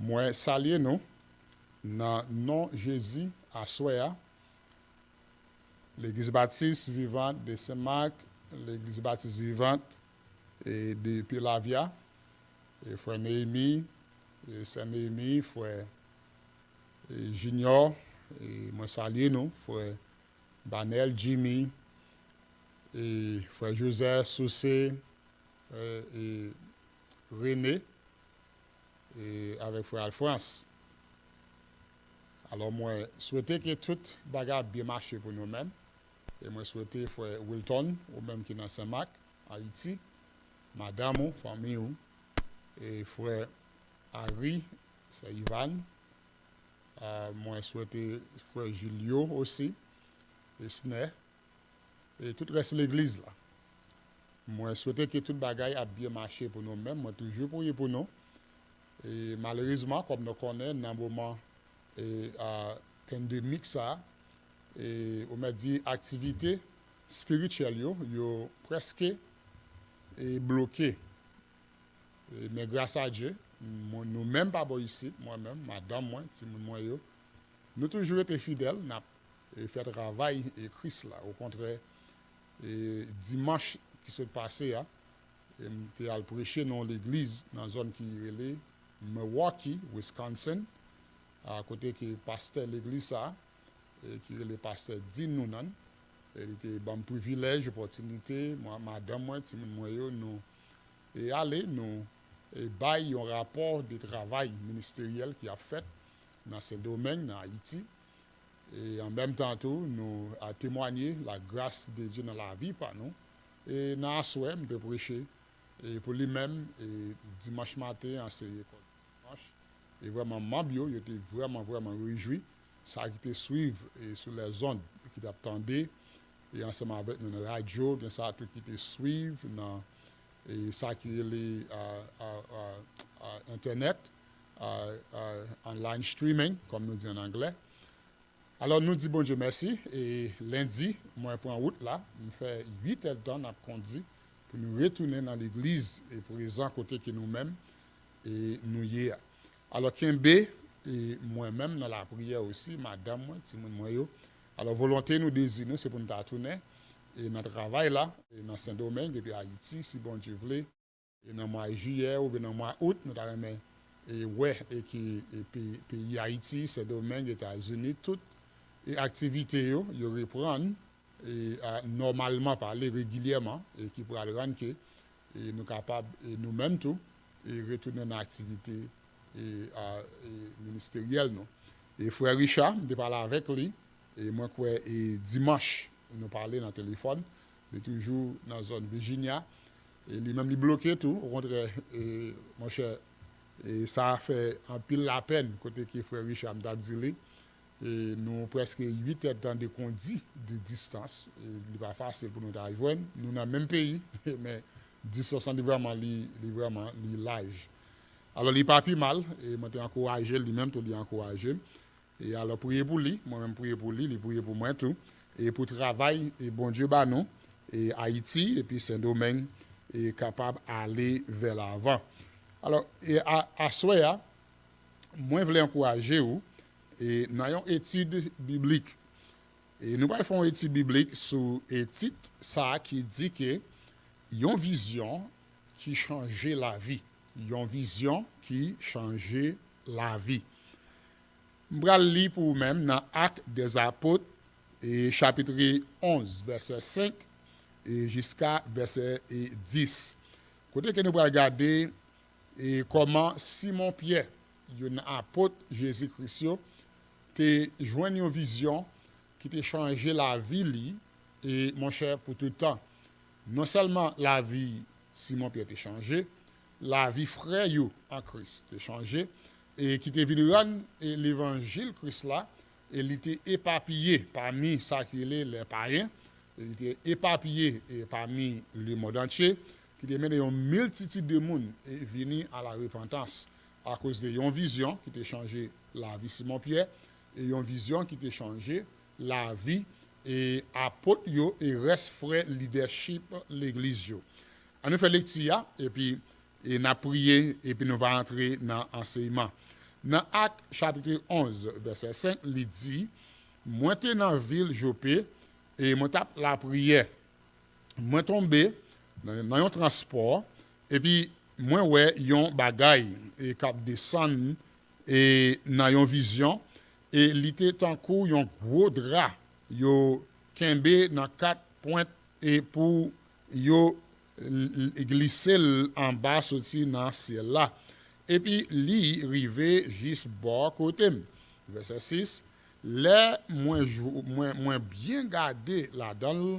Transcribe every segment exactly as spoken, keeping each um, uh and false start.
Mwen salye nou nan non Jezi aswè a. Legliz Batis Vivant de Sen Mak, Legliz Batis Vivant e de Pye Lavya, e frè Neyemi, e sè Neyemi, frè e Junior, e mwen salye nou, frè Banel, Jimmy, e frè Joseph, Souse, e, e Rene, e avèk frè Alfrans. Alò, mwen swete ke tout bagay ap byen mache pou nou menm. E mwen swete frè Wilton, ou menm ki nan Sen Mak, Ayiti, madanm ou, fanmi ou, e frè Harry, sè Ivan. A, mwen swete frè Julio osi, Esner, e tout rès legliz la. Mwen swete ke tout bagay ap byen mache pou nou menm. Mwen toujou priye pou nou. E malerezman, kòm nou konnen, nan moman e, a, pandemik sa, e, ou mèt di aktivite espirityèl yo, yo prèske e, bloke. E, men gras a Dye, mwen, nou menm pa bò isit, mwen menm, madanm mwen, timoun mwen yo, nou toujou rete fidèl, n ap e, fè travay e, Kris la. Okontrè, e, dimanch ki sot pase a, e, m te al preche nan yon legliz nan zòn ki rele Milwaukee, Wisconsin, a kote ke pastè legliz sa, e, ki rele pastè Dean Noonan, e, li te ban m privilèj, opòtinite, mwen, madanm mwen, timoun mwen yo, nou e ale, nou e bay yon rapò de travay ministeryèl ki ap fèt nan Sendomeng, nan Ayiti. E an menm tan tou, nou a temwanye la gras de Dye nan lavi pa nou. E nan aswè, m te preche e pou li menm, e dimanch maten an se lekòl dimanch. E vrèman, manm yo, yo te vrèman, vrèman rejwi. Sa ki te swiv e sou lèzond, ki t ap tande, e ansanm avèk nou nan radyo, gen sa tou ki te swiv nan e sa ki rele a, a, a, a, entènèt, a, a, online streaming, kòm nou di an anglè. Alò, nou di Bondye mèsi. E lendi, mwen pran wout la, m fè uit èdtan n ap kondi pou nou retounen nan legliz e prezan kote ke nou menm e nou ye a. Alò, kenbe e mwen menm nan lapriyè osi, madanm mwen, timoun mwen yo. Alò, volonte nou, dezi nou, se pou nou ta tounen e nan travay la, e nan Sendomeng epi Ayiti, si Bondye vle. E nan mwa jiyè oubyen nan mwa out, nou ta renmen e wè e ke e pe-, peyi Ayiti, Sendomeng, Etazini, tout e aktivite yo, yo reprann e a, nòmalman pale, regilyèman, e ki pral rann ke e nou kapab, e nou menm tou, e retounen nan aktivite e, a, e ministeryèl nou. E frè Richard, m te pale avèk li, e mwen kwè e dimanch, nou pale nan telefòn, li toujou nan zòn Virginia, e li menm li bloke tou, okontrè, e monchè, e sa fè anpil lapèn kote ke frè Richard, m t ap di li, e nou prèske uit èdtan de kondi de distans, e li pa fasil pou nou ta jwenn, nou nan menm peyi, men distans lan li vrèman, li, li vrèman, li laj. Alò, li pa pi mal, e mwen te ankouraje l, li menm tou li ankouraje m. E alò, priye pou li, mwen menm priye pou li, li priye pou mwen tou. E pou travay, e Bondye ba nou, e Ayiti, epi Sendomeng, e kapab ale vè lavan. Alò, e a, aswè a, mwen vle ankouraje w, e nan yon etid biblik. E nou pral fè yon etid biblik sou, e tit sa a ki di ke yon vizyon ki chanje lavi. Yon vizyon ki chanje lavi. M pral li pou ou menm nan Actes des Apôtres, e chapit onz, vèsè senk, e jiska vèsè e dis. Kote ke nou pral gade, e kòman Simon Pyè, youn nan apot Jezi Kris yo, te jwenn yon vizyon ki te chanje lavi li, e monchè, pou tout tan. Non sèlman lavi Simon Pyè te chanje, lavi frè yo an Kris te chanje, e ki te vin rann, e levanjil Kris la, e li te epapiye pami sa ki rele lè payen, e li te epapiye, e pami lemonn antye, ki te mennen yon miltitid de moun, e vini a la repantans akoz de yon vizyon ki te chanje lavi Simon Pyè, e yon vizyon ki te chanje lavi, e apot yo, e rès frè lidèchip legliz yo. Ann nou fè lekti a, epi, e n ap priye, epi nou va antre nan ansèyman. Nan Ak chapit onz, vèsè senk, li di, mwen te nan vil Jope e mwen t ap lapriyè. Mwen tonbe nan, nan yon transpò, epi mwen wè yon bagay e k ap desann e nan yon vizyon, e li te tankou yon gwo dra yo kenbe nan kat pwent e pou yo l- l- glise l anba soti nan syèl la. Epi li rive jis bò kote m. Vèsè sis, lè mwen, jou- mwen, mwen byen gade ladan l,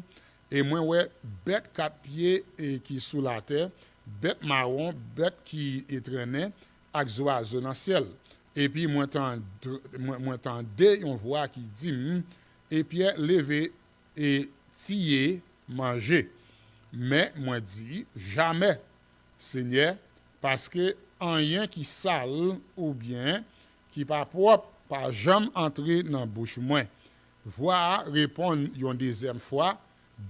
e mwen wè bèt kat pye e ki sou latè, bèt mawon, bèt ki e trennen, ak zwazo nan syèl. Epi mwen tand- mwen, mwen tande yon vwa ki di m, e Pyè, leve e tiye, manje. Men mwen di, jamè, Senyè, paske anyen ki sal oubyen ki pa pwòp pa janm antre nan bouch mwen. Vwa a reponn yon dezyèm fwa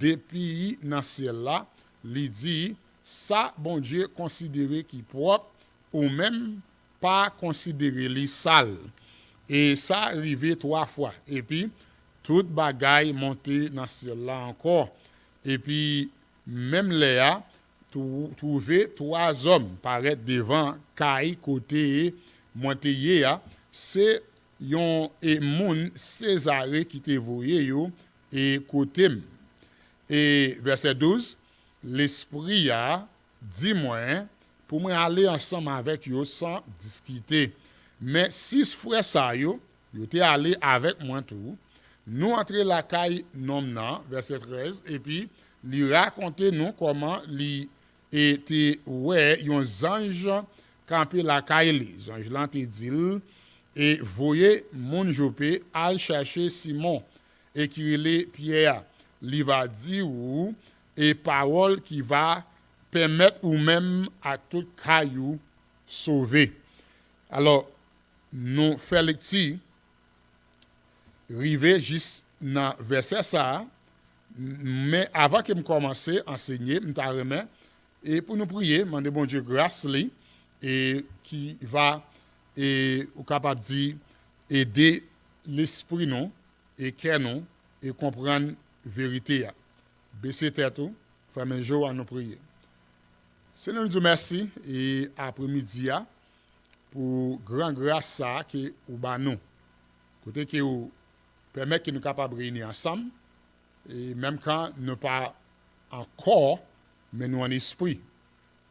depi nan syèl la, li di, sa Bondye konsidere ki pwòp, ou menm pa konsidere li sal. E sa rive twa fwa. Epi tout bagay monte nan syèl la ankò. Epi menm lè a, twou- twouve twa zòm parèt devan kay kote mwen te ye a, se yon e moun Sezare ki te voye yo e kote m. E vèsè douz, Lespri a di mwen pou mwen ale ansanm avèk yo san diskite. Men sis frè sa yo, yo te ale avèk mwen tou. Nou antre lakay nonm nan, vèsè trèz, epi li rakonte nou kòman li e te wè yon zanj kanpe lakay li. Zanj lan te di l, e voye moun Jope al chache Simon e ki rele Pyè a. Li va di ou e pawòl ki va pèmèt ou menm ak tout kay ou sove. Alò, nou fè lekti rive jis nan vèsè sa a, men avan ke m kòmanse ansenye, m ta renmen e pou nou priye, mande Bondye gras li, e ki va, e ou kapab di, ede lespri nou, e kè nou, e konprann verite a. Bese tèt ou, fèmen je w, an nou priye. Senyè, nou di w mèsi, e apremidi a, pou gran gras sa a ke ou ba nou. Kote ke ou pèmèt ke nou kapab reyini ansanm, e menm kan nou pa an kò, men nou an espri.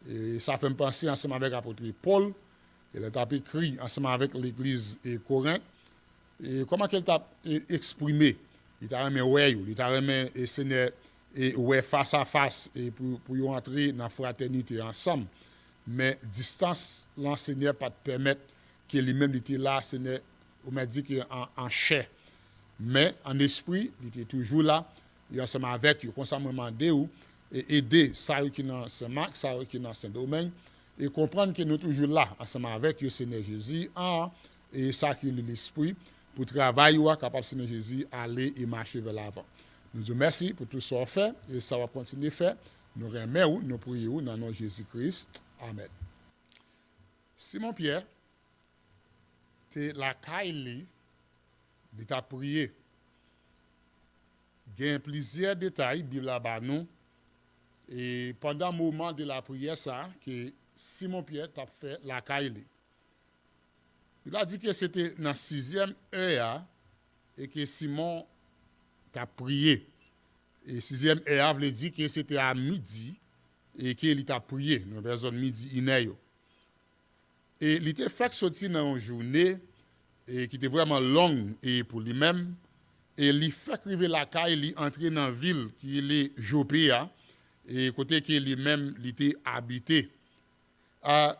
E sa fè m panse ansanm avèk apot Pòl, e lè l t ap ekri ansanm avèk legliz e Korent, e kòman ke l t ap e, eksprime, li ta renmen wè yo, li ta renmen e, Senyè, e wè fas a fas, e pou, pou yo antre nan fratènite ansanm. Men distans lan, Senyè, pa t pèmèt ke li menm li te la, Senyè, ou mèt di ke an, an chè. Men an espri, li te toujou la, e ansanm avèk yo. Konsa mwen mande ou, e ede sa yo ki nan Sen Mak, sa yo ki nan Sen Domeng, e konprann ke nou toujou la ansanm avèk yo, Senyè Jezi, an, e sa ki li Lespri, pou travay ou a kapab, Senyè Jezi, ale e mache vè lavan. Nou di w mèsi pou tout sa w fè, e sa w ap kontinye fè. Nou renmen ou, nou priye ou nan non Jezi Kris. Amèn. Simon Pyè te lakay li, li t ap priye. Gen plizyè detay Bib la ba nou, e pandan moman de lapriyè sa a ke Simon Pyè t ap fè lakay li. Bib la di ke se te nan sizyèm è a, e ke Simon t ap priye. E sizyèm è a vle di ke se te a midi, e ke li t ap priye, nan vè zòn midi, inè yo. E li te fèk soti nan yon jounen, e ki te vrèman long, e pou li menm, e li fèk rive lakay li, antre nan vil ki rele Jope a, e kote ke li menm li te abite. A,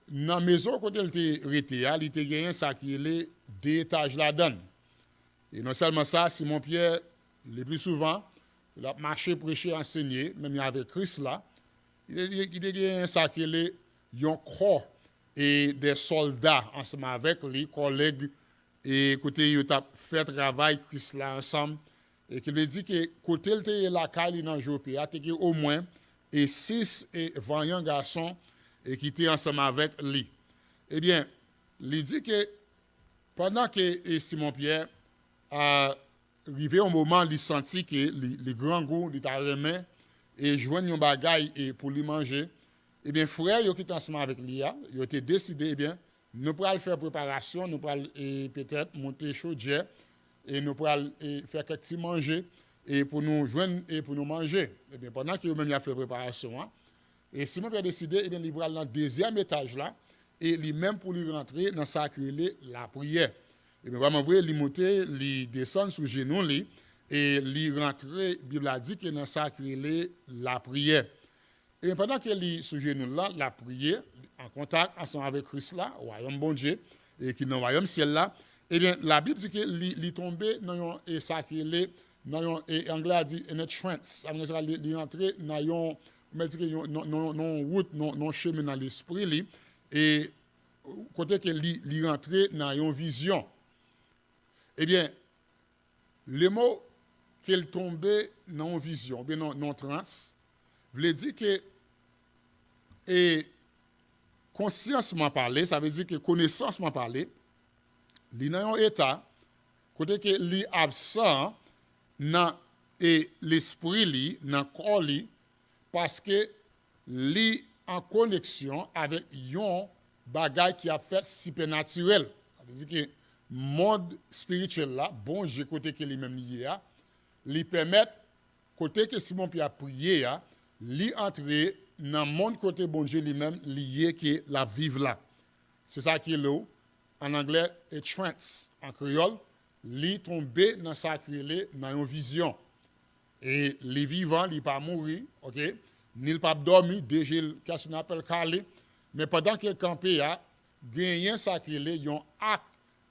nan mezon kote l te rete a, li te genyen sa ki rele de etaj ladan l. E non sèlman sa, Simon Pyè, le pli souvan, l ap mache, preche, ansenye, menm jan avèk Kris la, li te, li te genyen sa ki rele yon kò e de sòlda ansanm avèk li, kòlèg, e kote yo t ap fè travay Kris la ansanm. E ki vle di ke kote l te ye lakay li nan Jope a, te gen omwen e sis e vanyan gason e ki te ansanm avèk li. Ebyen, Li di ke pandan ke e, Simon Pyè a rive yon moman, li santi ke li, li grangou, li ta renmen e jwenn yon bagay e pou li manje, ebyen, frè yo ki te ansanm avèk li a, yo te deside, ebyen, nou pral fè preparasyon, nou pral e, petèt monte chodyè e nou pral e, fè kèk ti manje e pou nou jwenn e pou nou manje. Ebyen, pandan ke yo menm y ap fè preparasyon an, e Simon Pyè deside, ebyen, li pral nan dezyèm etaj la, e li menm pou li rantre nan sa ki rele lapriyè. Ebyen, vrèman vre, li monte, li desann sou jenou li, e li rantre, Bib la di ke nan sa ki rele lapriyè. Ebyen, pandan ke li sou jenou l lan, l ap priye, an kontak ansanm avèk Kris la, wayòm Bondye, e ki nan wayòm syèl la, ebyen, Labib di ke li, li tonbe nan yon, e sa ki rele, nan yon, e anglè a di, in a trance. Sa vle di li, li rantre nan yon, mwen di ke yon, nan, nan, nan yon wout, nan, nan yon chemen nan lespri li, e kote ke li, li rantre nan yon vizyon. Ebyen, le mo ke l tonbe nan yon vizyon, oubyen nan, nan yon trans, vle di ke, e, konsyans mwen pale, sa vle di ke konesans mwen pale, li nan yon eta kote ke li absan nan, e, lespri li, nan kò li, paske li an koneksyon avèk yon bagay ki ap fèt sipènatirèl. Sa vle di ke mond espirityèl la, Bondye kote ke li menm li ye a, li pèmèt kote ke Simon Pyè ap priye a, li antre nan mond kote Bondye li menm li ye ke l ap viv la. Se sa ki rele, an anglè, a trance, an kreyòl, li tonbe nan sa ki rele nan yon vizyon. E li vivan, li pa mouri, oke? Ni l p ap dòmi, de je l, kè sou n apèl kale. Men pandan ke l kanpe a, genyen sa ki rele yon ak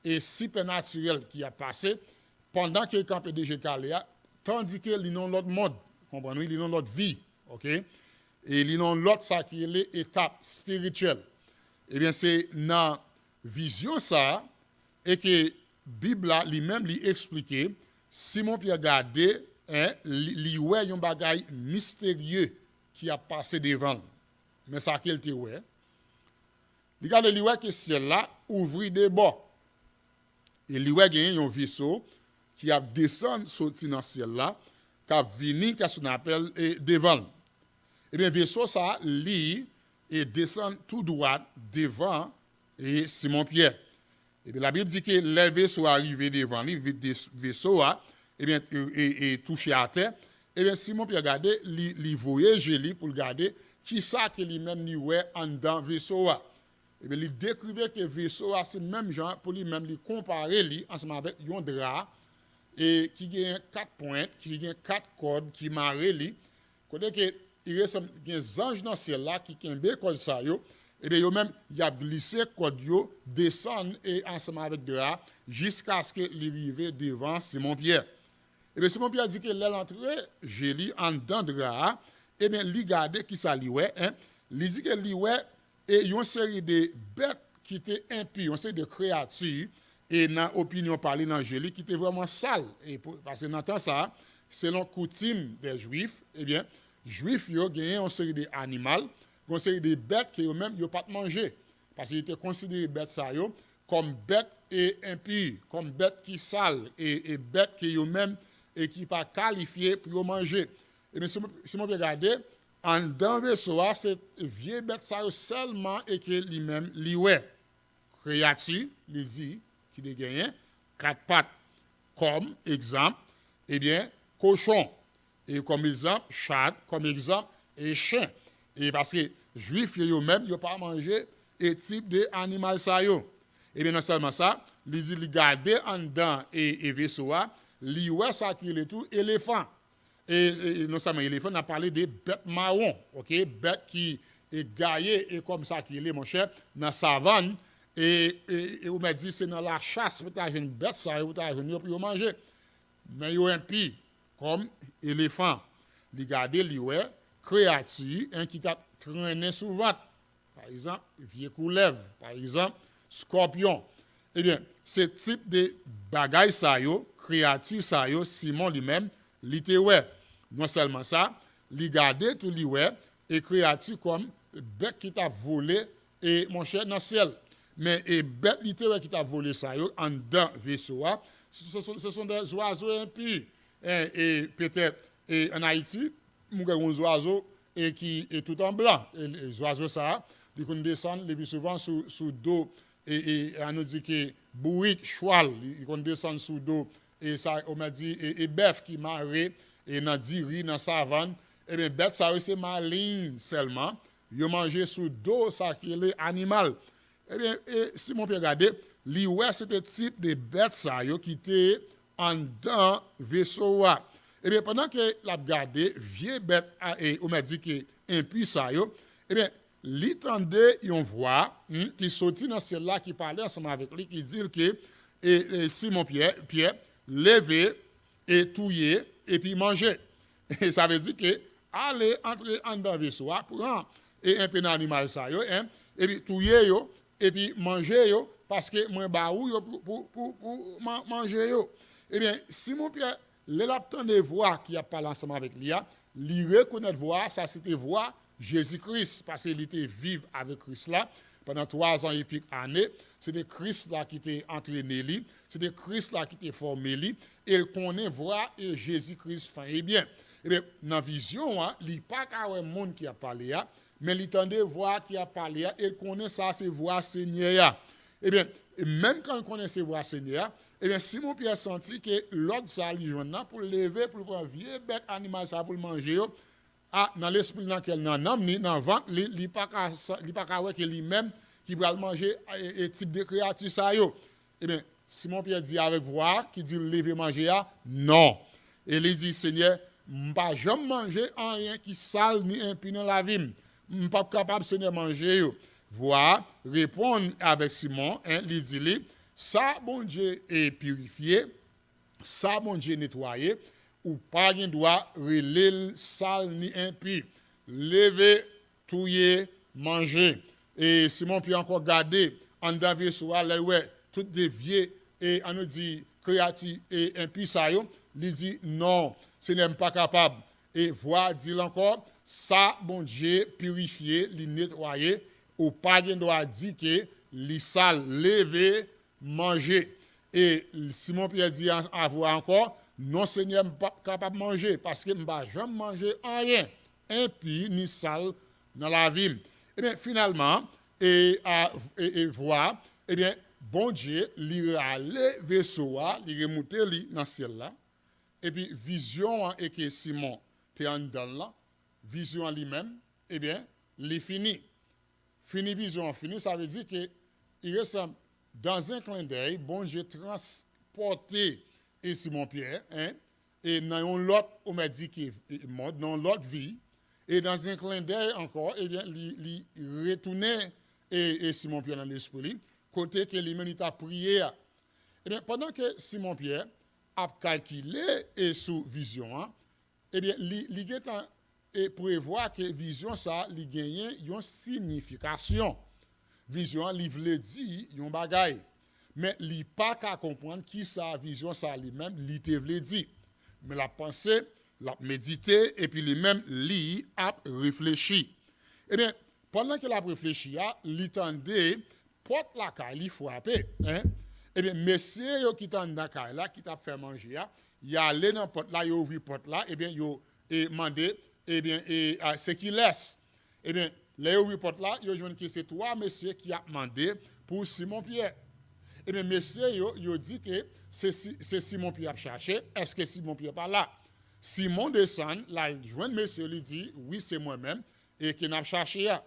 e sipènatirèl ki ap pase pandan ke l kanpe de je kale a, tandike li nan lòt mond, konprann wi, li nan lòt vi, oke? E li nan lòt sa ki rele etap espirityèl. Ebyen, se nan vizyon sa a, e ke Bib la, li menm, li eksplike, Simon Pyè gade, en, li, li wè yon bagay misterye ki ap pase devan l. Men sa ke l te wè. Li gade, li wè ke syèl la ouvri de bò. E li wè genyen yon veso ki ap desann soti nan syèl la, k ap vini, kè sou n apèl, e, devan l. Ebyen, veso sa a, li, e, desann tou dwat devan, e, Simon Pyè. Ebyen, Labib di ke lè veso a rive devan li, vi-, de-, veso a, ebyen, e, e, e touche atè, ebyen, Simon Pyè gade, li, li voye je li pou l gade kisa ke li menm li wè anndan veso a. Ebyen, li dekrive ke veso a se menm jan pou li menm, li konpare li ansanm avèk yon dra, e ki genyen kat pwent, ki gen kat kòd ki mare li, kote ke li resanm gen zanj nan syèl la ki kenbe kòd sa yo, ebyen, yo menm, y ap glise kòd yo, desann e ansanm avèk dra a, jiskaske li rive devan Simon Pyè. Ebyen, Simon Pyè di ke lè l antre je li anndan dra a, ebyen, li gade kisa li wè, en. Li di ke li wè e yon seri de bèt ki te enpi, yon seri de kreyati, e nan opinyon pa li, nan je li, ki te vrèman sal. E pou, paske nan tan sa a, selon koutim dè Jwif, ebyen, Jwif yo genyen yon seri de animal, yon seri de bèt ke yo menm yo pa t manje. Paske yo te konsidere bèt sa yo kòm bèt e enpi, kòm bèt ki sal, e, e bèt ke yo menm e ki pa kalifye pou yo manje. Ebyen, si mwen, si mwen byen gade, anndan veso a, se vye bèt sa yo sèlman e ke li menm li wè. Kreyati, li di, ki te genyen kat pat. Kòm egzanp, ebyen, kochon. E kòm egzanp, chat, kòm egzanp, e chen. E paske Jwif yo, yo menm, yo pa manje e tip de animal sa yo. Ebyen, non sèlman sa, li di li gade anndan e, e veso a, li wè sa ki rele tou elefan. E, e, e non sèlman elefan, n ap pale de bèt mawon, oke? Bèt ki e gaye e kòm sa ki rele, monchè, nan savann. E, e, e ou mèt di se nan lachas pou ta jwenn bèt sa yo, pou ta jwenn yo pou yo manje. Men yo enpi, kòm elefan. Li gade, li wè kreyati, en, ki t ap trennen sou vant. Pa egzanp, vye koulèv, pa egzanp, skòpyon. Ebyen, se tip de bagay sa yo, kreyati sa yo, Simon li menm, li te wè. Non sèlman sa, li gade tou li wè, e kreyati kòm bèt ki t ap vole, e monchè, nan syèl. Men e bèt li te wè ki t ap vole sa yo anndan veso a, se, se, se, se sont des oiseaux impies. E, e petèt e ann Ayiti, m gen yon zwazo e ki e tout an blan. E, e zwazo sa a, li konn desann le pli souvan sou, sou do e, e an nou di ke bourik, chwal, li, li konn desann sou do e sa, ou mèt di, e, e bèf ki mare e nan diri, nan savann. Ebyen, bèt sa yo se malin sèlman. Yo manje sou do sa ki rele animal. Ebyen, e Simon Pyè gade, li wè se te tip de bèt sa yo ki te anndan veso a. Ebyen, pandan ke l ap gade vye bèt a, e ou mèt di ke enpi sa yo, ebyen, li tande yon vwa, hmm, ki soti nan syèl la, ki pale ansanm avèk li, ki di l ke, e, e Simon Pyè, Pyè, leve, e touye, epi manje. E sa vle di ke ale antre anndan veso a, pran e enpe nan animal sa yo, en, epi touye yo, epi manje yo, paske mwen ba ou yo pou, pou, pou, pou man- manje yo. Ebyen, Simon Pyè, lè l ap tande vwa ki ap pale ansanm avèk li a, li rekonèt vwa a, sa se te vwa Jezi Kris, paske li te viv avèk Kris la pandan twa zan epi ane. Se te Kris la ki te antrene li, se te Kris la ki te fòme li, e l konnen vwa e Jezi Kris fen e byen. Ebyen, nan vizyon an, li pa ka wè moun ki ap pale a, men li tande vwa ki ap pale a, e l konnen sa se vwa Senyè a. Ebyen, e menm kan l konnen se vwa Senyè a, ebyen, Simon Pyè santi ke lòd sa li jwenn nan pou l leve, pou l pran vye bèt animal sa pou l manje yo, a, nan lespri l, nan kè l, nan nanm li, nan vant li, li pa ka, sa- li pa ka wè ke li menm ki pral manje e, e tip de kreyati sa yo. Ebyen, Simon Pyè di avèk vwa a ki di l leve manje a, non. E li di, Senyè, m pa janm manje anyen ki sal ni enpi nan lavi m. M p ap kapab, Senyè, manje yo. Vwa a reponn avèk Simon, en, li di li, sa Bondye e pirifye, sa Bondye netwaye, ou pa gen dwa rele l sal ni enpi. Leve, touye, manje. E Simon Pyè ankò gade anndan veso a, lè l wè tout de vye, e an nou di, kreyati e enpi sa yo, li di, non, Senyè, m pa kapab. E vwa a di l ankò, sa Bondye pirifye, li netwaye, ou pa gen dwa di ke li sal. Leve, manje. E Simon Pyè di a, a vwa ankò, non, Senyè, m p ap kapab manje, paske m pa janm manje anyen enpi ni sal nan lavi m. Ebyen, finalman, e, a, e, e vwa, ebyen, Bondye, li rale veso a, li remoute li nan syèl la, epi vizyon an e ke Simon te anndan l lan, vizyon an li menm, ebyen, li fini. Fini vizyon an fini, sa vle di ke, il ressemble, dans un clin d'œil, Bondye transpòte e Simon Pyè, en, e nan yon lòt, ou mèt di ke, e, mond, nan yon lòt vi, e dans un clin d'œil ankò, ebyen, li, li retounen e, e Simon Pyè nan lespri li, kote ke li menm li t ap priye a. Ebyen, pandan ke Simon Pyè ap kalkile e sou vizyon an, ebyen, li, li gentan e prevwa ke vizyon sa a, li genyen yon siyifikasyon. Vizyon an, li vle di yon bagay, men li pa ka konprann kisa vizyon sa a li menm li te vle di. Men l ap panse, l ap medite, epi li menm, li ap reflechi. Ebyen, pandan ke l ap reflechi a, li tande pòt lakay li frape, en. Ebyen, mesye yo ki t anndan kay la, ki t ap fè manje a, y ale nan pòt la, yo ouvri pòt la, ebyen, yo, e, mande, ebyen, e, a, se kilès? Ebyen, lè yo ouvri pòt la, yo jwenn ke se twa mesye ki ap mande pou Simon Pyè. Ebyen, mesye yo, yo di ke se Si-, se Simon Pyè y ap chache, èske Simon Pyè pa la? Simon desann, l al jwenn mesye yo, li di, wi, se mwen menm, e ke n ap chache a.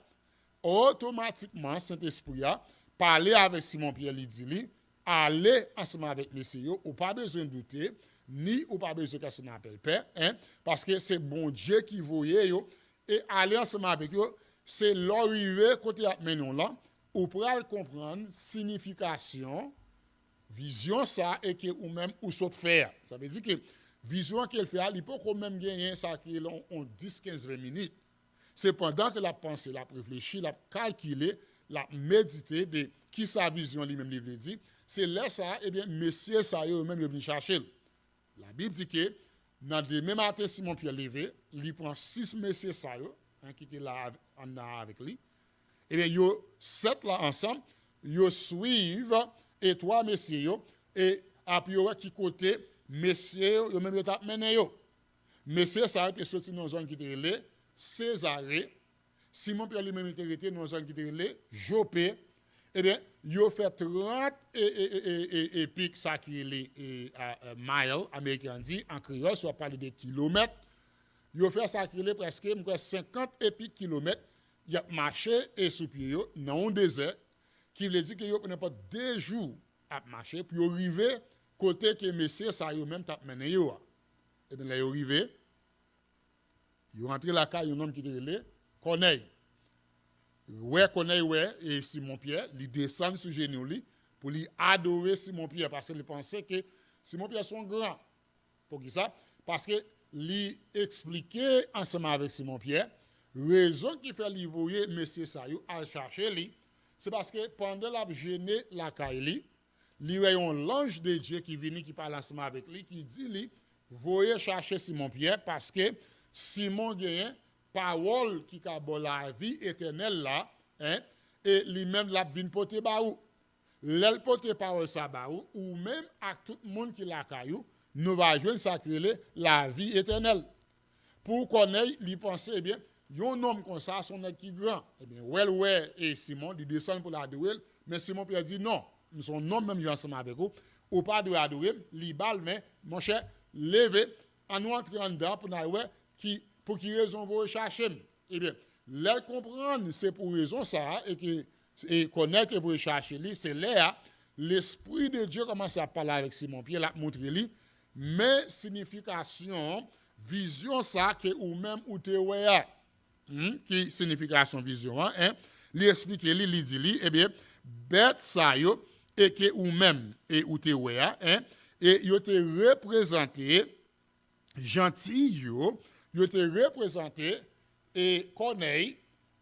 Otomatikman, Sentespri a pale avèk Simon Pyè, li di li, ale ansanm avèk mesye yo, ou pa bezwen doute, ni ou pa bezwen kèsyone apèl pè, en, paske se Bondye ki voye yo, e ale ansanm avèk yo, se lè w rive kote y ap mennen w lan, ou pral konprann siyifikasyon vizyon sa a e ke ou menm ou sot fè a. Sa vle di ke vizyon ke l fè a, li poko menm genyen sa ki rele on, on dis, kenz, ven minit. Se pandan ke l ap panse, l ap reflechi, l ap kalkile, l ap medite de kisa vizyon li menm li vle di. Se lè sa a, ebyen, mesye sa yo, yo menm yo vin chache l. Labib di ke nan demen maten, Simon Pyè leve, li pran sis mesye sa yo, en, ki te la av-, anndan avèk li. Ebyen, yo sèt la ansanm, yo swiv e twa mesye yo, e apre yo wè ki kote mesye yo, yo menm yo t ap mennen yo. Mesye sa yo te soti nan yon zòn ki te rele Sezare. Simon Pyè li menm li te rete nan yon zòn ki te rele Jope. Ebyen, yo fè trant e, e, e, e, e, e pik sa ki rele e, a, a, mile, Ameriken an di, an kreyòl, si w ap pale de kilomèt. Yo fè sa ki rele prèske, m kwè, senkant e pik kilomèt, y ap mache e sou pye yo, nan yon dezè, ki vle di ke yo pran nenpòt de jou ap mache pou yo rive kote ke mesye sa yo menm t ap mennen yo a. Ebyen, lè yo rive, yo rantre lakay yon nonm ki te rele Kònèy. Wè Kònèy wè e Simon Pyè, li desann sou jenou li pou li adore Simon Pyè, paske li panse ke Simon Pyè se yon gran. Poukisa? Paske li eksplike ansanm avèk Simon Pyè rezon ki fè li voye mesye sa yo al chache li. Se paske pandan l ap jene lakay li, li wè yon lanj de Dye ki vini, ki pale ansanm avèk li, ki di li, voye chache Simon Pyè, paske Simon genyen pawòl ki ka ba w lavi etènèl la, en, e li menm l ap vin pote ba ou. Lè l pote pawòl sa ba ou, ou menm ak tout moun ki lakay ou, nou va jwenn sa k rele lavi etènèl. Pou Kònèy, li panse, ebyen, yon nonm konsa, se yon nèg ki gran. Ebyen, wè l wè e Simon, li desann pou l adore l, men Simon Pyè di, non, m se yon nonm menm jan ansanm avèk ou, ou pa dwe adore m, li ba l men, monchè, leve, ann nou antre anndan pou n al wè ki, pou ki rezon w voye chache m. Ebyen, lè l konprann se pou rezon sa a, e ke e Kònèy te voye chache li, se lè a, Lespri de Dye kòmanse ap pale avèk Simon Pyè, l ap montre li, men siyifikasyon vizyon sa ke ou menm ou te wè a. Hmm, ki siyifikasyon vizyon an, en? Li eksplike li, li di li, ebyen, bèt sa yo, e ke ou menm, e ou te wè a, en? E yo te reprezante, jantiy yo, yo te reprezante, e Kònèy,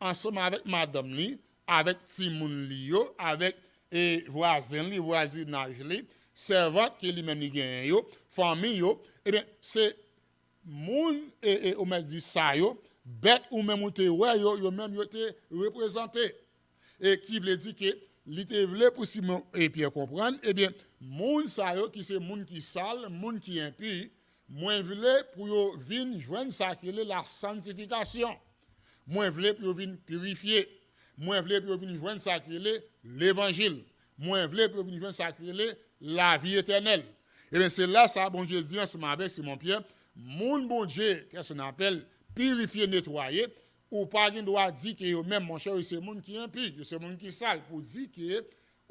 ansanm avèk madanm li, avèk timoun li yo, avèk, e vwazen li, vwazinaj li, sèvant ke li menm li genyen yo, fanmi yo, ebyen, se moun, e, e, ou mèt di sa yo, bèt ou menm ou te wè yo, yo menm yo te reprezante. E ki vle di ke li te vle pou Simon e Pyè konprann, ebyen, moun sa yo ki se moun ki sal, moun ki enpi, mwen vle pou yo vin jwenn sa ki rele lasantifikasyon. Mwen vle pou yo vin pirifye. Mwen vle pou yo vin jwenn sa ki rele levanjil. Mwen vle pou yo vin jwenn sa ki rele lavi etènèl. Ebyen, se lè sa a Bondye di ansanm avèk Simon Pyè, moun Bondye, kè son apèl, pirifye, netwaye, ou pa gen dwa di ke yo menm, monchè, yo se moun ki enpi, yo se moun ki sal, pou di ke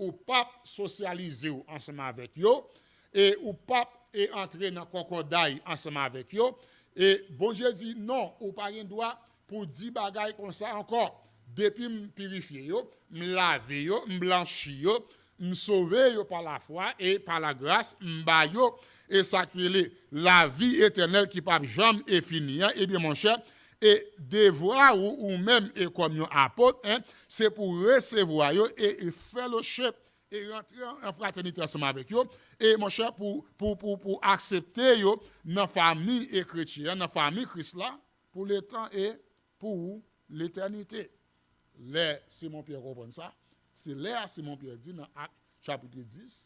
ou p ap sosyalize w ansanm avèk yo, e ou p ap, e antre nan kòkòday ansanm avèk yo. E Bondye di, non, ou pa gen dwa pou di bagay konsa ankò. Depi m pirifye yo, m lave yo, m blanchi yo, m sove yo pa lafwa e pa lagras, m ba yo, e sa ki rele lavi etènèl ki p ap janm e fini an, ebyen, monchè, e devwa ou, ou menm, e kòm yon apot, en, se pou resevwa yo e, e fellowship, e rantre an, an fratènite ansanm avèk yo, e, monchè, pou, pou, pou, pou aksepte yo nan fanmi e kretyen an, nan fanmi Kris la, pou letan e pou letènite. Lè Simon Pyè konprann sa, se lè a Simon Pyè di nan Ak chapit dis,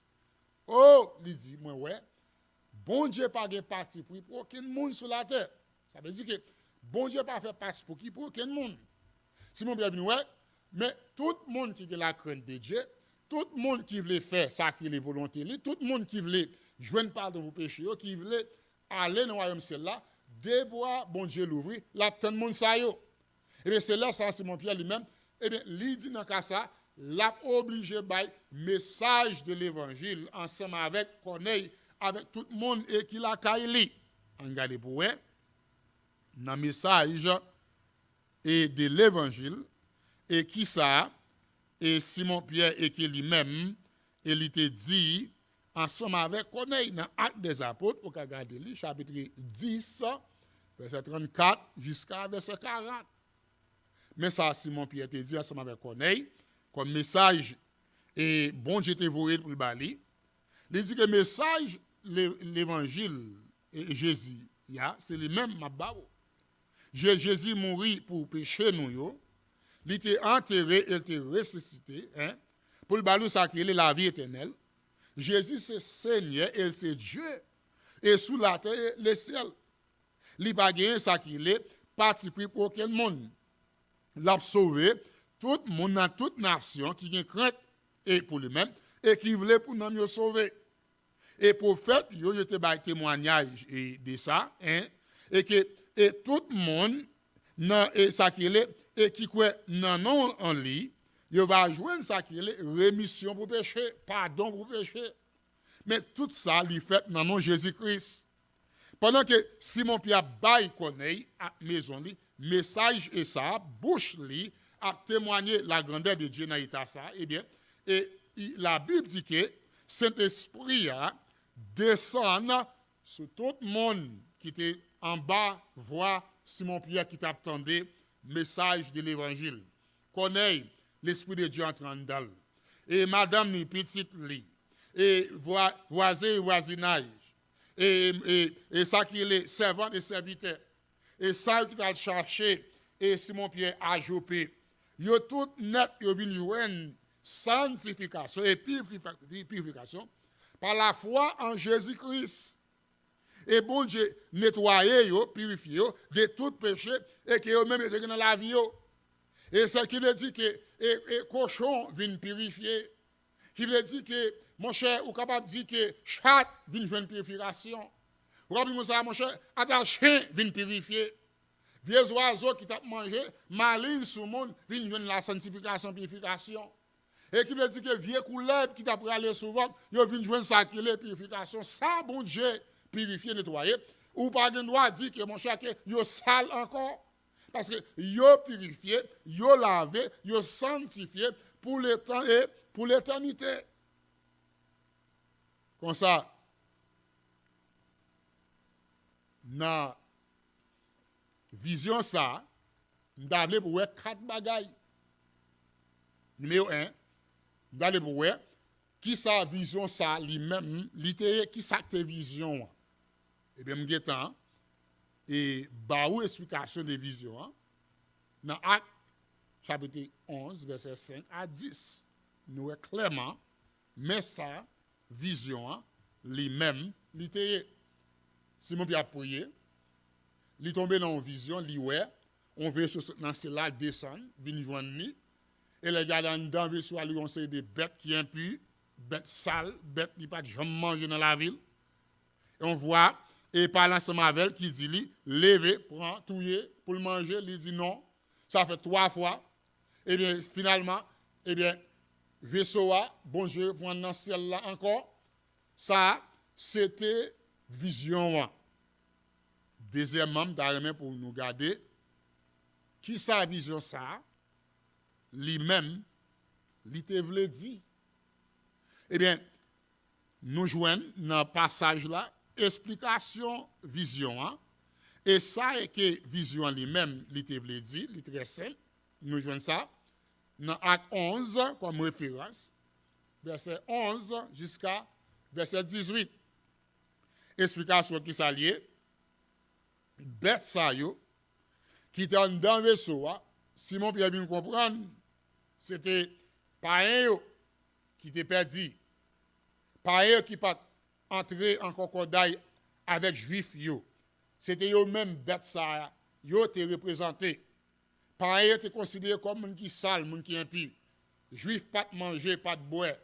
o, li di, mwen wè, Bondye pa gen patipri pou okenn moun sou latè. Sa vle di ke Bondye pa fè patipri pou okenn moun. Simon Pyè vin wè, men tout moun ki gen lakrent de Dye, tout moun ki vle fè sa ki rele volonte li, tout moun ki vle jwenn padon pou peche yo, ki vle ale nan wayòm syèl la, de bra Bondye louvri, l ap tann moun sa yo. Ebyen, se lè sa a Simon Pyè li menm, ebyen, li di nan ka sa, l ap oblije bay mesaj de levanjil ansanm avèk Kònèy, avèk tout moun e ki lakay li. Ann gade pou wè, nan mesaj e de levanjil, e kisa, e Simon Pyè e ke li menm, e li te di ansanm avèk Kònèy nan Ak dèzapot, ou ka gade li, chapit dis, vèsè trannkat jiska vèsè karant. Men sa Simon Pyè te di ansanm avèk Kònèy, kòm mesaj, e Bondye te voye l pou l ba li. Li di ke mesaj le-, levanjil, e, Jezi a, se li menm m ap ba ou. Je-, Jezi mouri pou peche nou yo, li te antere e l te resisite, en, pou l ba nou sa ki rele lavi etènèl. Jezi se Senyè e l se Dye, e sou latè e lesyèl. Li pa genyen sa ki rele patipri pou okenn moun. L ap sove tout moun nan tout nasyon ki gen krent e pou li menm e ki vle pou nanm yo sove. E pwofèt yo, yo te bay temwanyaj e de sa, en, e ke e tout moun nan e sa ki rele e ki kwè nan non an li, yo va jwenn sa ki rele remisyon pou peche, padon pou peche. Men tout sa li fèt nan non Jezi Kris. Pandan ke Simon Pyè ap bay Kònèy ak mezon li mesaj e sa, bouch li ap temwanye lagrandè de Dye nan eta sa, ebyen, e i- Labib di ke Sentespri a desann sou tout moun ki te anba vwa Simon Pyè ki t ap tande mesaj de levanjil. Kònèy, Lespri de Dye antre anndan l. E madanm li, pitit li, e vwa- vwazen e vwazinaj, e, e, e sa ki rele sèvant e sèvitè, e sa yo ki t al chache e Simon Pyè a Jope, yo tout nèt yo vin jwenn santifikasyon e pirifi- pirifikasyon pa lafwa an Jezi Kris. E Bondye netwaye yo, pirifye yo de tout peche e ke yo menm yo te gen nan lavi yo. E sa ki vle di ke e, e kochon vin pirifye. Ki vle di ke, monchè, ou kapab di ke chat vin jwenn pirifikasyon. Ou kapab di konsa, monchè, ata chen vin pirifye. Vye zwazo ki t ap manje malin sou moun vin jwenn lasantifikasyon, pirifikasyon. E ki vle di ke vye koulèv ki t ap rale sou vant, yo vin jwenn sa ki rele pirifikasyon. Sa Bondye pirifye, netwaye, ou pa gen dwa di ke, monchè, ke yo sal ankò. Paske yo pirifye, yo lave, yo santifye pou letan e pou letènite. Konsa, nan vizyon sa a, m ta vle pou w wè kat bagay. Nimewo en, m ta vle pou w wè kisa vizyon sa a li menm li te ye, kisa k te vizyon an. Ebyen, m gentan e ba ou esplikasyon de vizyon an nan Ak, chapit onz, vèsè senk a dis. Nou wè klèman men sa vizyon an li menm li te ye. Simon Pyè ap priye, li tonbe nan yon vizyon, li wè yon veso sot nan syèl la desann, vin jwenn li. E lè l gade anndan veso a, li wè yon seri de bèt ki enpi, bèt sal, bèt li pa t janm manje nan lavi l. E yon vwa e pale ansanm avè l ki di li, leve, pran, touye pou l manje. Li di non. Sa fè twa fwa. Ebyen, finalman, ebyen, veso a, Bondye pran nan syèl la ankò. Sa, se te vizyon an. Dezyèmman, m ta renmen pou nou gade kisa vizyon sa a, li menm, li te vle di. Ebyen, nou jwenn nan pasaj la esplikasyon vizyon an. E sa e ke vizyon an li menm, li te vle di, li trè senp. Nou jwenn sa nan Ak onz kòm referans, vèsè onz jiska vèsè dizuit. Esplikasyon ki sa l ye? Bèt sa yo ki te anndan veso a, Simon Pyè vin konprann se te payen yo ki te pèdi. Payen yo ki pa t antre an kòkòday avèk Jwif yo. Se te yo menm bèt sa a yo te reprezante. Payen yo te konsidere kòm moun ki sal, moun ki enpi. Jwif pa t manje, pa t bwè.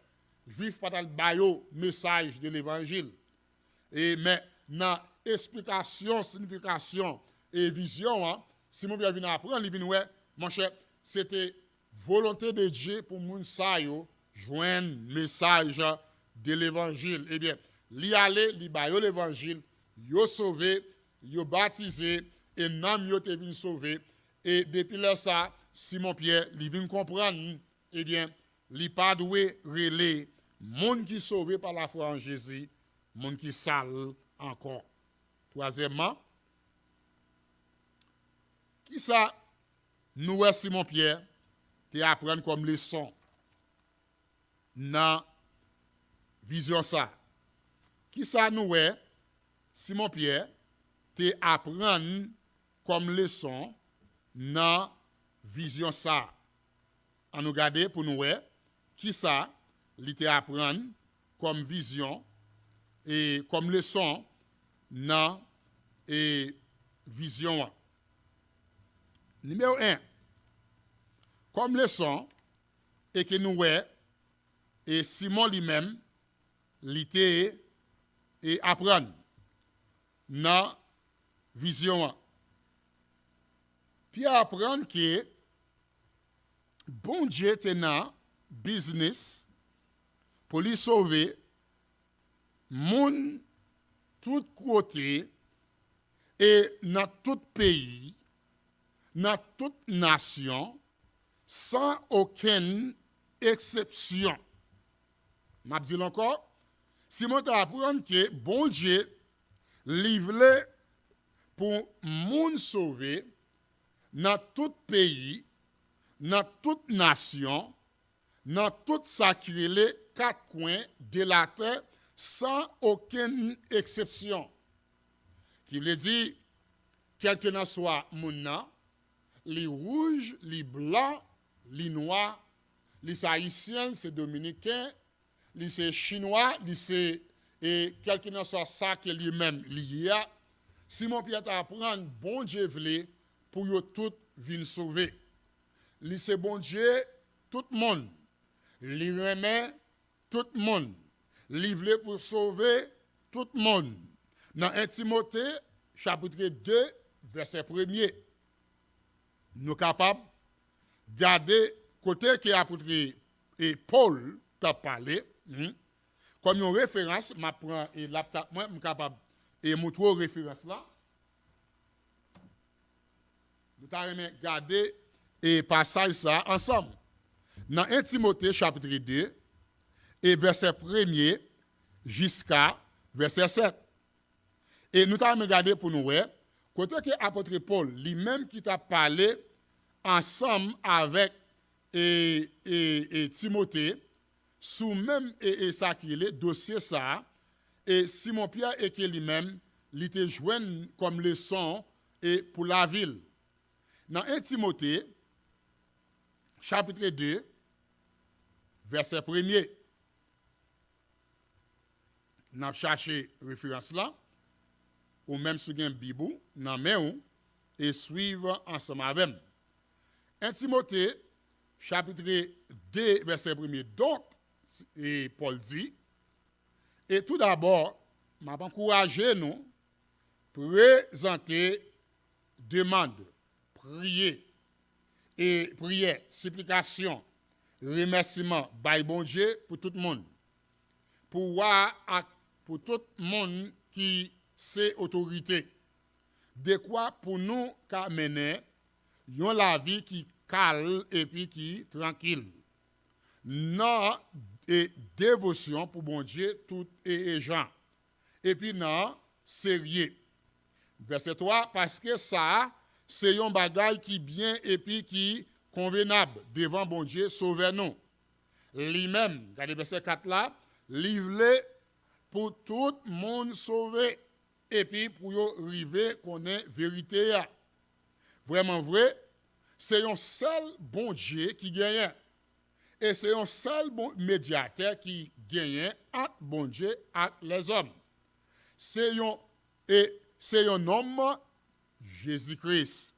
Jwif pa t al ba yo mesaj de levanjil. E, men, nan esplikasyon, siyifikasyon e vizyon an, Simon Pyè vin aprann, li vin wè, monchè, se te volonte de Dye pou moun sa yo jwenn mesaj de levanjil. Ebyen, li ale, li ba yo levanjil, yo sove, yo batize, e nanm yo te vin sove. E depi lè sa, Simon Pyè, li vin konprann, ebyen, li pa dwe rele moun ki sove pa lafwa an Jezi, moun ki sal ankò. Twazyèmman, kisa nou wè Simon Pyè te aprann kòm leson nan vizyon sa? Kisa nou wè Simon Pyè te aprann kòm leson nan vizyon sa? Ann nou gade pou nou wè. kisa li te aprann kòm vizyon e kòm leson nan e vizyon an. Nimewo en, kòm leson e ke nou wè e Simon li menm li te e aprann nan vizyon an. Pyè aprann ke Bondye te nan biznis pou li sove moun tout kote e nan tout peyi, nan tout nasyon, san okenn eksepsyon. M ap di l ankò, Simon te aprann ke Bondye, li vle pou moun sove nan tout peyi, nan tout nasyon, nan tout sa ki rele kat kwen de latè, san okenn eksepsyon. Ki vle di, kèlkenanswa moun nan, li wouj, li blan, li nwa, li se ayisyen, li se dominiken, li se chinwa, li se e kèlkenanswa sa ke li menm li ye a, Simon Pyè te aprann Bondye vle pou yo tout vin sove. Li se Bondye tout moun. Li renmen tout moun. Li vle pou sove tout moun. Nan en Timote, chapit de, vèsè premye, nou kapab gade kote ke apot e Pòl t ap pale, hmm, kòm yon referans, m ap pran e laptop mwen, m kapab e moutre w referans la. Nou ta renmen gade e pasaj sa a ansanm. Nan en Timote chapit de e vèsè premye jiska vèsè sèt. E nou ta renmen gade pou nou wè kote ke apot Pòl, li menm ki t ap pale ansanm avèk e, e, e Timote, sou menm e, e sa ki rele dosye sa a, e Simon Pyè e ke li menm, li te jwenn kòm leson e pou lavi l. Nan en Timote, chapit de, vèsè premye. N ap chache referans la. Ou menm si w gen Bib ou nan men w e swiv ansanm avè m. En Timote, chapit de, vèsè premye. Donk, e Pòl di, e toudabò, m ap ankouraje nou prezante demann, priye, e priyè, siplikasyon, remèsiman bay Bondye pou tout moun, pou wa ak pou tout moun ki se otorite, dekwa pou nou ka mennen yon lavi ki kalm epi ki trankil, nan e devosyon pou Bondye tout e, e jan, epi nan serye. Vèsè twa, paske sa a se yon bagay ki byen epi ki konvenab devan Bondye, Sovè nou. Li menm, gade vèsè kat la, li vle pou tout moun sove, epi pou yo rive konnen verite a. Vrèman vre, se yon sèl Bondye ki genyen. E se yon sèl bon, medyatè ki genyen ant Bondye ak lèzòm. Se yon, e se yon nonm, Jezi Kris.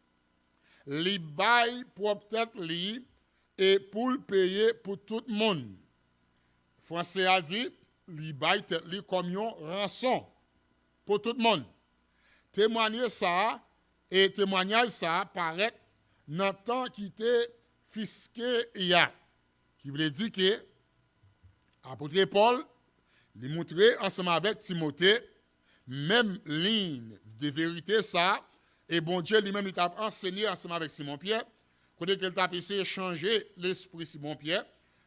Li bay pwòp tèt li e pou l peye pou tout moun. Franse a di, li bay tèt li kòm yon ranson pou tout moun. Temwanye sa a, e temwanyaj sa a parèt nan tan ki te fiske a, ki vle di ke apot Pòl, li moutre ansanm avèk Timote, menm liy de verite sa a, e Bondye li menm li t ap ansenye ansanm avèk Simon Pyè, kote ke l t ap eseye chanje lespri Simon Pyè,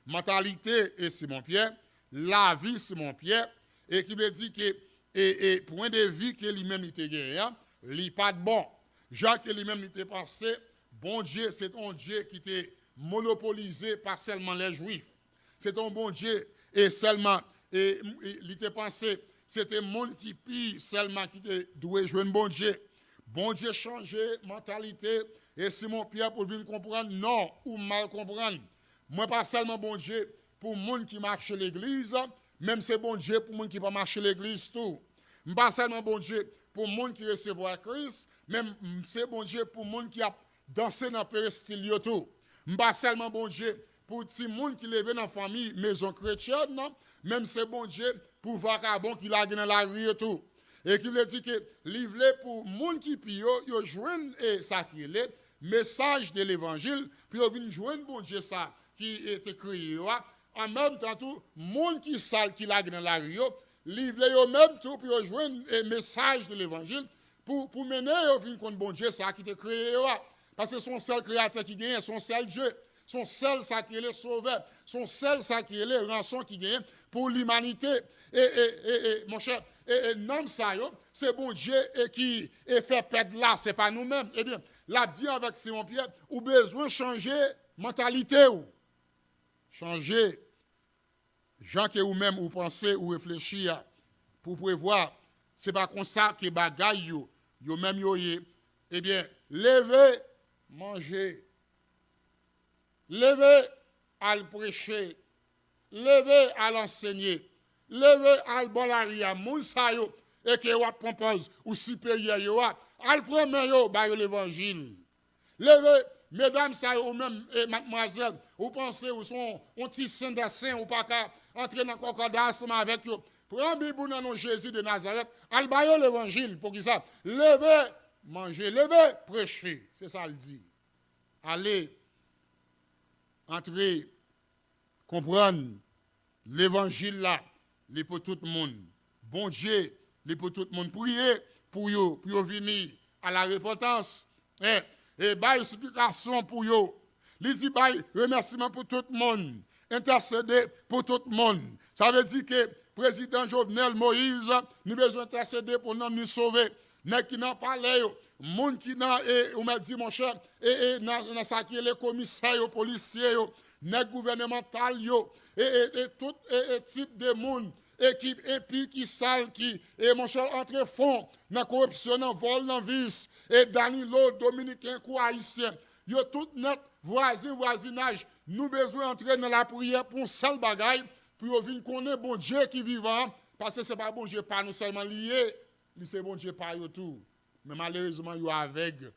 mantalite e Simon Pyè, lavi Simon Pyè, e ki vle di ke e, e pwen de vi ke li menm li te genyen an, li pa t bon. Jan ke li menm li te panse, Bondye se te yon Dye ki te monopolize pa sèlman lè Jwif. Se te yon Bondye e sèlman e, e li te panse se te moun ki pi sèlman ki te dwe jwenn Bondye. Bondye chanje mantalite e Simon Pyè pou l vin konprann, non, ou mal konprann. Mwen pa sèlman Bondye pou moun ki mache legliz, men m se Bondye pou moun ki pa mache legliz tou. M pa sèlman Bondye pou moun ki resevwa Kris, men m se Bondye pou moun ki ap danse nan perestil yo tou. M pa sèlman Bondye pou timoun ki leve nan fanmi mezon kretyèn, men m se Bondye pou vakabon ki lage nan lari yo tou. E ki vle di ke li vle pou moun ki pi yo, yo jwenn e sa ki rele mesaj de levanjil, pou yo vin jwenn Bondye sa ki e, te kreye yo a. An menm tan tou, moun ki sal ki lage nan lari yo, li vle yo menm tou pou yo jwenn e, mesaj de levanjil, pou, pou mennen yo vin konn Bondye sa ki te kreye yo a. Paske se yon sèl kreyatè ki genyen, se yon sèl Dye, se yon sèl sa ki rele sovè, se yon sèl sa ki rele ranson ki genyen pou limanite. E, e, e, e, monchè, e, e, nanm sa yo, se Bondye e ki e fè pèd la, se pa nou menm. Ebyen, l ap di avèk Simon Pyè, ou bezwen chanje mantalite w. Chanje jan ke ou menm ou panse, ou reflechi a, pou prevwa, se pa konsa ke bagay yo, yo menm yo ye. Ebyen, leve, manje. Leve, al preche. Leve, al ansenye. Leve, al bò lari a. Moun sa yo, e ke w ap pran pòz ou siperyè yo a, al pran men yo, ba yo levanjil. Leve, medam sa yo, ou menm, e, madmwazèl, ou panse ou se yon, yon ti sen dè sen, ou pa ka antre nan kòkòday ansanm avèk yo. Pran Bib ou nan non Jezi de Nazarèt, al ba yo levanjil. Poukisa? Leve, manje, leve, preche. Se sa l di. Ale, antre, konprann, levanjil la, li pou tout moun. Bondye, li pou tout moun. Priye pou yo, pou yo vini a la repantans. E, e bay siplikasyon pou yo. Li di bay remèsiman pou tout moun. Entèsede pou tout moun. Sa vle di ke prezidan Jovenel Moïse, nou bezwen entèsede pou nanm ni sove. Nèg ki nan palè yo, moun ki nan, e, ou mèt di, monchè, e, e, nan, nan sa ki rele komisè yo, polisye yo, nèg gouvènemantal yo, e, e, e tout, e, e tip de moun, e ki enpi, ki sal, ki, e, monchè, antre fon nan koripsyon, nan vòl, nan vis, e Danilo, dominiken kou ayisyen, yo tout nèt, vwazen, vwazinaj, nou bezwen antre nan lapriyè pou yon sèl bagay, pou yo vin konnen Bondye ki vivan an, paske se pa Bondye pa nou sèlman li ye, li se Bondye pa yo tou. Men malerezman, yo avèg,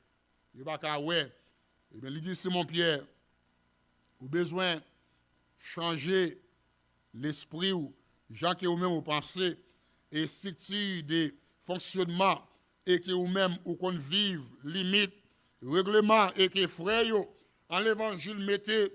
yo pa ka wè. Ebyen, li di Simon Pyè, ou bezwen chanje lespri w, jan ke ou menm ou panse, e estrikti de fonksyonman, e ke ou menm ou konn viv, limit, regleman, e ke frè yo an levanjil mete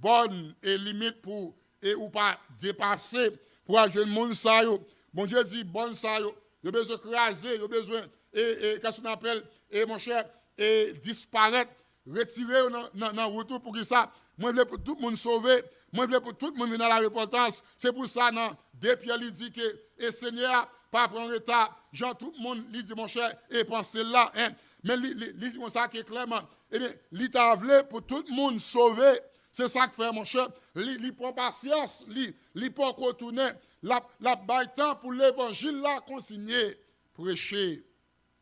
bòn e limit pou, e ou pa depase pou al jwenn moun sa yo. Bondye di bòn sa yo, yo bezwen kraze, yo bezwen, e, e, qu'est-ce qu'on appelle, e monchè, e disparèt, retire yo nan, nan, nan wout ou. Poukisa? Mwen vle pou tout moun sove, mwen vle pou tout moun vin a la repantans. Se pou sa nan de Pyè li di ke, e Senyè a pa pran reta, jan tout moun, li di, monchè, e panse l la, en. Men li, li, li di konsa ke klèman, ebyen, li ta vle pou tout moun sove. Se sa k fè, monchè, li, li pran pasyans, li, li poko tounen, l ap, l ap bay tan pou levanjil la kontinye preche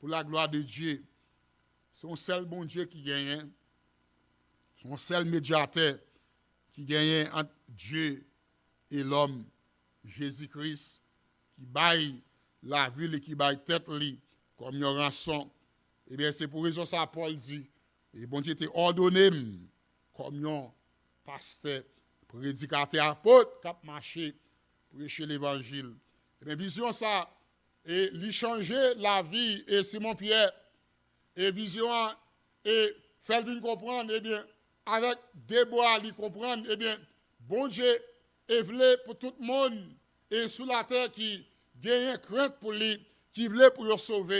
pou la glwa de Dye. Se yon sèl Bondye ki genyen, se yon sèl medyatè ki genyen ant Dye e lòm, Jezi Kris, ki bay lavi li, ki bay tèt li kòm yon ranson. Ebyen, se pou rezon sa Pòl di, e Bondye te òdone m kòm yon pastè, predikatè, apot k ap mache preche levanjil. Ebyen, vizyon sa, e li chanje lavi e Simon Pyè. E vizyon an, e fè l vin konprann, ebyen, avèk de bra li konprann, ebyen, Bondye e vle pou tout moun e sou latè ki genyen krent pou li, ki vle pou yo sove,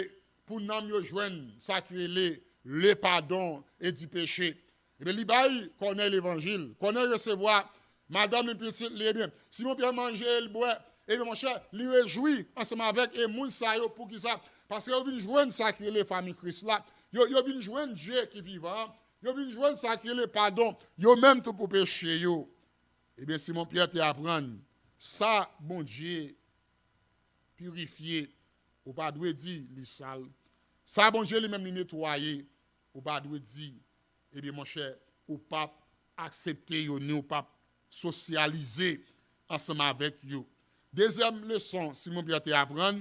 pou nanm yo jwenn sa ki rele le padon e di peche. Ebyen, li bay Kònèy levanjil. Kònèy resevwa madanm li, pitit li, ebyen, Simon Pyè manje e l bwè, ebyen, monchè, li rejwi ansanm avèk e moun sa yo. Poukisa? Paske yo vin jwenn sa ki rele fanmi Kris la. Yo, yo vin jwenn Dye ki vivan an. Yo vin jwenn sa ki rele padon, yo menm tou pou peche yo. Ebyen, Simon Pyè te aprann sa Bondye pirifye, ou pa dwe di li sal. Sa Bondye li menm li netwaye, ou pa dwe di, ebyen, monchè, ou p ap aksepte yo, ni ou p ap sosyalize ansanm avèk yo. Dezyèm leson Simon Pyè te aprann,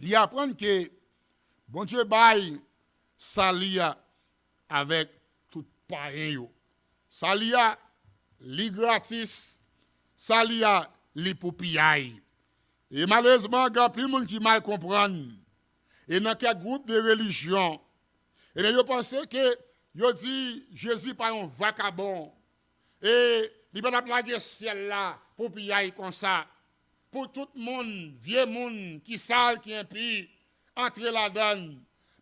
li aprann ke Bondye bay sali a avèk tout payen yo. Sali a, li gratis, sali a, li pou piyay. E malerezman, gen anpil moun ki mal konprann. E nan kèk gwoup de relijyon, ebyen, yo panse ke yo di Jezi pa yon vakabon. E li pa t ap lage syèl la pou piyay konsa. Pou tout moun, vye moun ki sal, ki enpi, antre ladan l.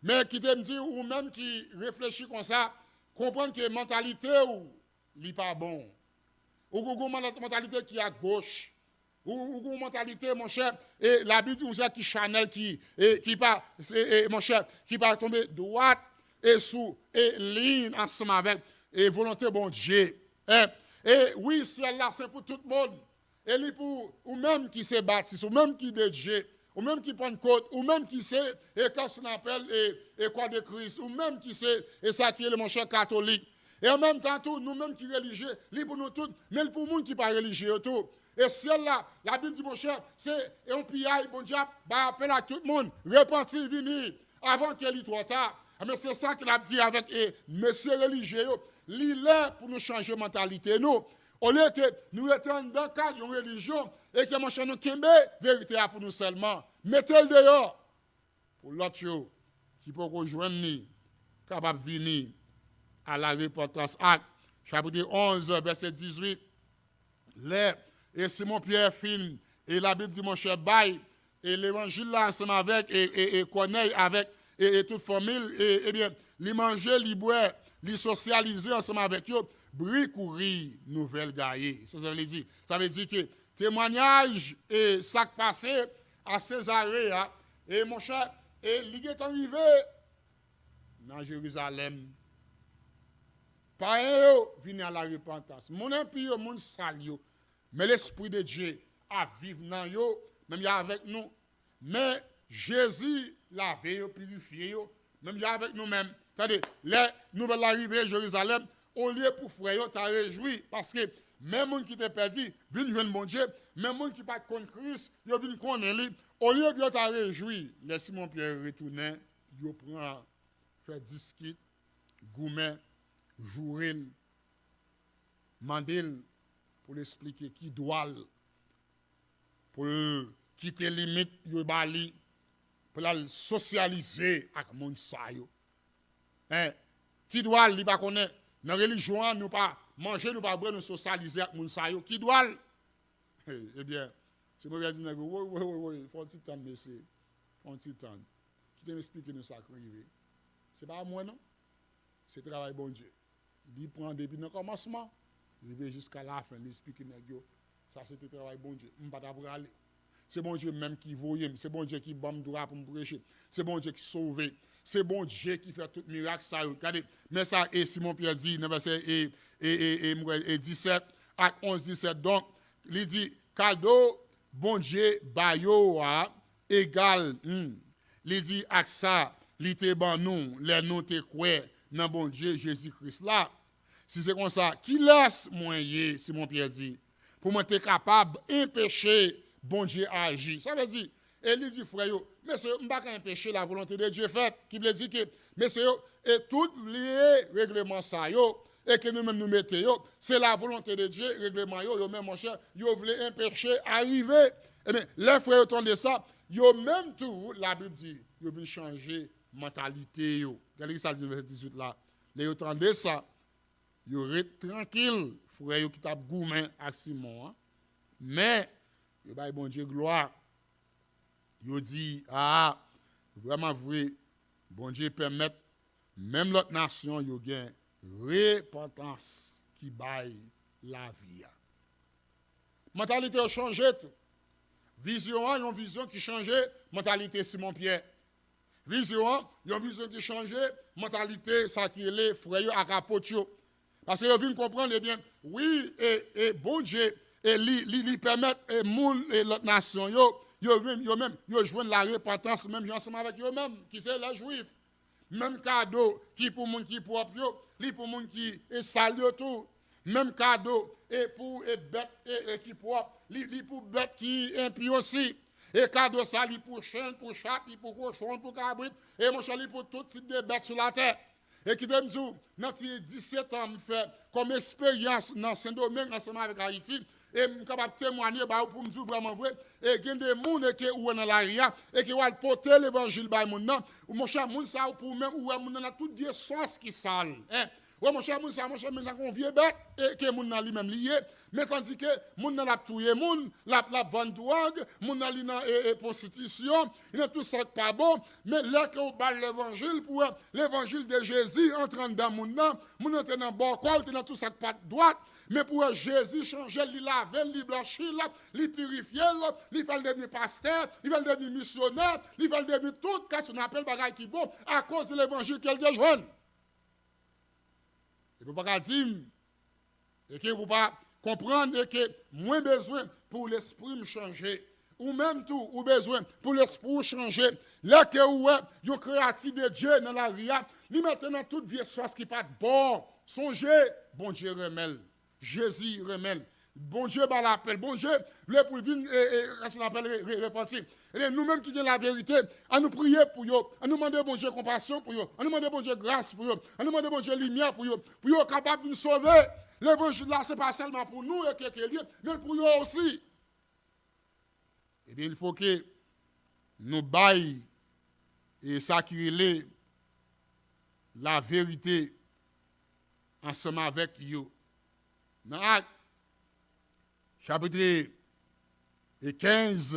Men kite m di w, ou menm ki reflechi konsa, konprann ke mantalite w, li pa bon. Ou, ou gen yon mantalite ki agoch. Ou, ou gen yon mantalite, monchè, e Labib di, monchè, ki chanèl, ki, e, ki pa, e, e, monchè, ki pa tonbe dwat e sou e liy ansanm avèk e volonte Bondye. E, e wi, syèl la se pou tout moun. E li pou ou menm ki se batis, ou menm ki D J, ou menm ki Pannkot, ou menm ki se e kòs n apèl e, e Kò de Kris, ou menm ki se e sa ki rele monchè katolik. E an menm tan tou, nou menm ki relijye, li pou nou tout, men li pou moun ki pa relijye yo tou. E syèl la, Labib di, monchè, se yon piyay Bondye ap bay apèl a tout moun. Repanti, vini, avan ke li twò ta. Ebyen, se sa ke l ap di avèk e, mesye relijye yo. Li lè pou nou chanje mantalite nou. Olye ke nou rete anndan kad yon relijyon e ke, monchè, nou kenbe verite a pou nou sèlman. Mete l deyò. Pou lòt yo ki poko jwenn li kapab vini a la repantans. Ak, chapit onz, vèsè dizuit. Lè e Simon Pyè fin, e Labib di, monchè, bay e levanjil la ansanm avèk e, e, e Kònèy avèk e, e tout fanmi l, e, ebyen, li manje, li bwè, li sosyalize ansanm avèk yo, bri kouri, nouvèl gaye. Sa, sa vle di? Sa vle di ke temwanyaj e sa k pase a Sezare a, e monchè, e li gentan rive nan Jerizalèm. Payen yo vini a la repantans. Moun enpi yo, moun sal yo. Men Lespri de Dye ap viv nan yo, menm jan avèk nou. Men Jezi lave yo, pirifye yo, menm jan avèk nou menm. Tande, lè nouvèl la rive Jerizalèm, olye pou frè yo ta rejwi, paske men moun ki te pèdi vin jwenn Bondye, men moun ki pa t konn Kris, yo vin konnen li, olye pou yo ta rejwi, lè Simon Pyè retounen, yo pran, fè diskit, goumen, joure l, mande l pou l esplike ki dwa l, pou l kite limit yo ba li, pou l al sosyalize ak moun sa yo. Hein? Ki dwa l, li pa konnen? Nan relijyon an, nou pa manje, nou pa bwè, nou sosyalize ak moun sa yo. Ki dwa l? Ebyen, se mwen ki di nèg yo, woy, woy, woy, woy, fè yon ti tann, mesye. Fè yon ti tann. Kite m esplike nou sa k rive. Se pa mwen, non. Se travay Bondye. Li pran depi nan kòmansman, rive jiska lafen, li esplike nèg yo, sa se te travay Bondye. M pa ta prale. Se Bondye menm ki voye m, se Bondye ki ban m dwa pou m preche, se Bondye ki sove, se Bondye ki fè tout mirak sa yo. Gade, men sa e Simon Pyè di nan vèsè e, e, e, e, m kwè, e disèt ak onz disèt. Donk, li di, kado Bondye ba yo a egal, hmm, li di, ak sa li te ban nou lè nou te kwè nan Bondye Jezi Kris la. Si se konsa, kilès mwen ye, Simon Pyè di, pou mwen te kapab enpeche Bondye aji? Sa vle di, e li di frè yo, mesye yo, m pa ka enpeche la volonte de Dye fèt. Ki vle di ke, mesye yo, e tout vye regleman sa yo, e ke nou menm nou mete yo, se la volonte de Dye, regleman yo, yo menm, monchè, yo vle enpeche a rive. Ebyen, lè frè yo tande sa, yo menm tou, Labib di, yo vin chanje mantalite yo. Gade ki sa l di nan vèsè dizuit la. Lè yo tande sa, yo ret trankil, frè yo ki t ap goumen ak Simon an. Men, yo bay Bondye glwa. Yo di, a, vrèman vre, Bondye pèmèt menm lòt nasyon yo gen repantans ki bay lavi a. Mantalite yo chanje tou. Vizyon an, yon vizyon ki chanje mantalite Simon Pyè. Vizyon an, yon vizyon ki chanje mantalite sa ki rele frè yo ak apot yo. Paske yo vin konprann, ebyen, wi, e, e Bondye, e li, li, li pèmèt e moun e lòt nasyon yo, yo menm, yo menm, yo jwenn la repantans menm jan ansanm avèk yo menm, ki se lè Jwif. Menm kado ki pou moun ki pwòp yo, li pou moun ki e sal yo tou. Menm kado e pou e bèt e, e ki pwòp, li, li pou bèt ki enpi osi. E kado sa, li pou chen, li pou chat, li pou kochon, li pou kabrit, e monchè, li pou tout tit de bèt sou latè. E kite m di w, nan ti disèt an m fè kòm eksperyans nan Sendomeng ansanm avèk Ayiti, e m kapab temwanye ba ou pou m di w vrèman vre, e gen de moun e ke ou wè nan lari a, e ke w al pote levanjil bay moun nan, ou monchè, moun sa yo pou ou menm, ou wè moun nan nan tout vye sòs ki sal, en. Ou wè monchè, moun sa, monchè, men sa kon vye bèt, e ke moun nan li menm li ye, men tandike moun nan l ap touye moun, l ap, l ap vann dwòg, moun nan li nan e, e pwostitisyon, li nan tout sa k pa bon, men lè ke w ba l levanjil, pou wè, levanjil de Jezi antre anndan moun nan, moun nan te nan bòkò, l te nan tout sa k pa t dwat, men pou wè Jezi chanje l, li lave l, li blanchi l, li pirifye l, li fè l devni pastè, li fè l devni misyonè, li fè l devni tout kès yon apèl bagay ki bon, akoz de levanjil ke l te jwenn. Epi w pa ka di m, e ke ou pa konprann, e ke mwen bezwen pou lespri m chanje. Ou menm tou, ou bezwen pou lespri w chanje. Lè ke ou wè yon kreyati de Dye nan lari a, li mete nan tout vye sòs ki pa t bon. Sonje, Bondye renmen l. Jezi renmen l. Bondye ba l apèl. Bondye vle pou l vin, e, e, kè l apèl re, re, repanti. Ebyen, nou menm ki gen laverite, ann nou priye pou yo. Ann nou mande Bondye konpasyon pou yo. Ann nou mande Bondye gras pou yo. Ann nou mande Bondye limyè pou yo. Pou yo kapab vin sove. Levanjil la, se pa sèlman pou nou e ke, ke l ye, men l pou yo osi. Ebyen, il faut que nou bay e sa ki rele laverite ansanm avèk yo. Nan Ak, chapit e kenz,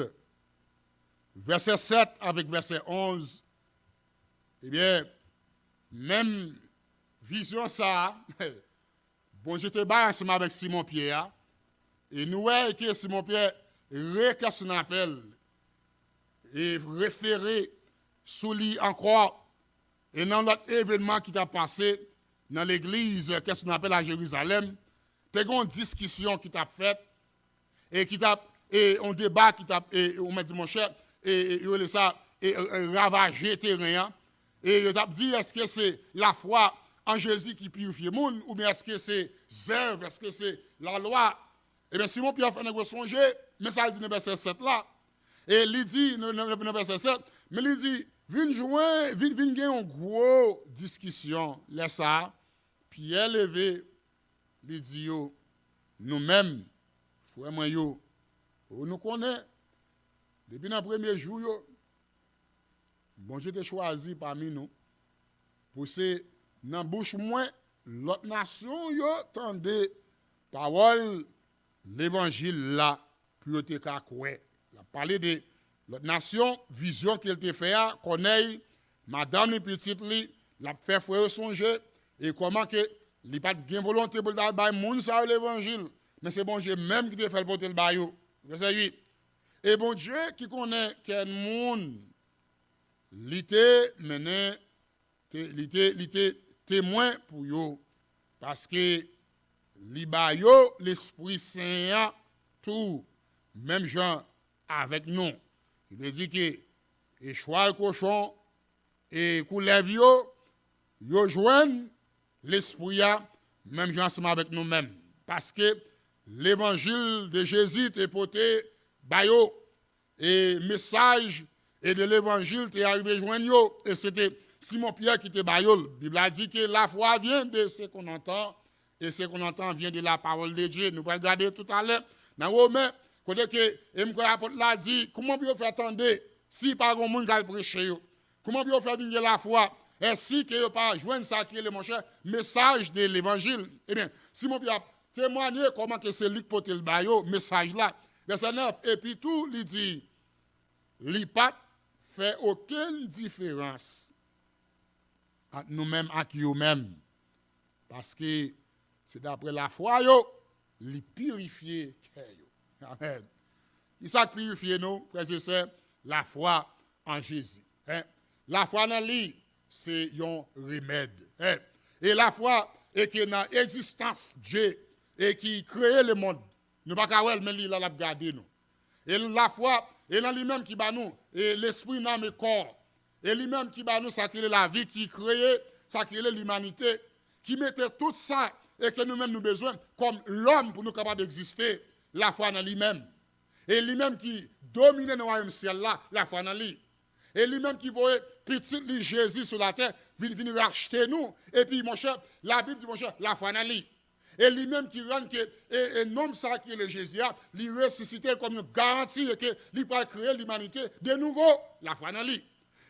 vèsè sèt avèk vèsè onz, ebyen, menm vizyon sa a, Bondye te bay ansanm avèk Simon Pyè a, e nou wè ke Simon Pyè rekèsyon apèl e refere sou li ankò, e nan lòt evènman ki t ap pase nan legliz kèsyon apèl a Jerizalèm, te gen yon diskisyon ki t ap fèt, e ki t ap, e yon deba ki t ap, e ou mèt di monchè, e, e yo rele sa, e, e, e ravaje teren an, e yo t ap di, èske se lafwa an Jezi ki pirifye moun, oubyen èske se zèv, èske se lalwa? Ebyen, Simon Pyè fè nèg yo sonje, men sa l di nan vèsè sèt la. E li di, nan, nan, nan vèsè sèt, men li di, vin jwenn, vin, vin gen yon gwo diskisyon. Lè sa a, Pyè leve, li di yo, nou menm, frè mwen yo, o, nou konnen, depi nan premye jou yo, Bondye te chwazi pami nou pou se nan bouch mwen lòt nasyon yo tande pawòl levanjil la pou yo te ka kwè. L ap pale de lòt nasyon, vizyon ke l te fè a, Kònèy, madanm li, pitit li, l ap fè frè yo sonje, e kòman ke li pa t gen volonte pou l ta al bay moun sa yo levanjil, men se Bondye menm ki te fè l pote l ba yo. Vèsè uit. E Bondye ki konnen kè moun, li te mennen, te, li te, li te temwen pou yo, paske li ba yo Lespri Sen an tou, menm jan avèk nou. Li vle di ke e chwal, kochon, e koulèv yo, yo jwenn Lespri a, menm jan ansanm avèk nou menm. Paske levanjil de Jezi te pote ba yo, e mesaj e de levanjil te arive jwenn yo, e se te Simon Pyè ki te ba yo l. Bib la di ke la foi vient de ce qu'on entend, et ce qu'on entend vient de la parole de Dieu. Nou pral gade toutalè nan Women, kote ke, e m kwè apot la di, kouman pou yo fè tande si pa gen moun k al preche yo? Kouman pou yo fè vin gen lafwa, e si ke yo pa jwenn sa ki rele, monchè, mesaj de levanjil? Ebyen, Simon Pyè ap temwanye kòman ke se li k pote l ba yo, mesaj la. Vèsè nèf, epi tou, li di, li pa t fè okenn diferans ant nou menm ak yo menm, paske se daprè lafwa yo, li pirifye kè yo. Amèn. Kisa k pirifye nou, frè e sè? Lafwa an Jezi. En? Lafwa nan li, se yon remèd. En? E lafwa e ke nan egzistans Dye e ki kreye lemonn. Nou pa ka wè l, men li la, l ap gade nou. E lafwa, e nan li menm ki ba nou, e lespri, nanm e kò. E li menm ki ba nou sa ki rele lavi, ki kreye sa ki rele limanite, ki mete tout sa e ke nou menm nou bezwen kòm lòm pou nou kapab egziste, lafwa nan li menm. E li menm ki domine nan wayòm syèl la, lafwa nan li. E li menm ki voye pitit li Jezi sou latè, vin, vin rachte nou. Epi, monchè, Labib di, monchè, lafwa nan li. E li menm ki rann ke e, e nonm sa ki rele Jezi a, li resisite l kòm yon garanti e ke li pral kreye limanite de nouvo, lafwa nan li.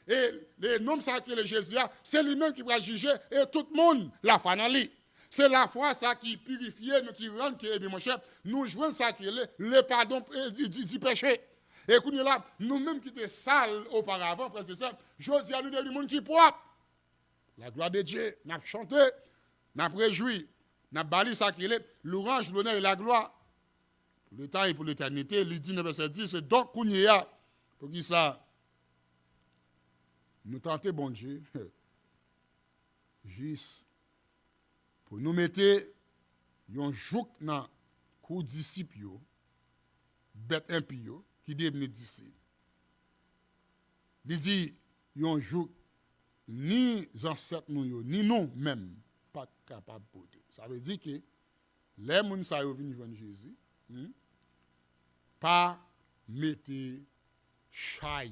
E, e nonm sa ki rele Jezi a, se li menm ki pral jije e tout moun, lafwa nan li. Se lafwa sa ki pirifye nou, ki rann ke, ebyen, monchè, nou jwenn sa ki rele le padon e, di, di, di peche. E kounye la, nou menm ki te sal oparavan, frè e sè, jodi a nou devni moun ki pwòp. La gloire de Dieu, n ap chante, n ap rejwi, n ap ba li sa ki rele louanj, lonè e laglwa. Pou le tan e pou letènite, li di nan vèsè dis, donk kounye a, poukisa nou tante Bondye jis pou nou mete yon jouk nan kou disip yo, bèt enpi yo, ki devni disip. Li di yon jouk ni zansèt nou yo, ni nou menm, pa t kapab pote. Sa vle di ke lè moun sa yo vin jwenn Jezi, hmm, pa mete chay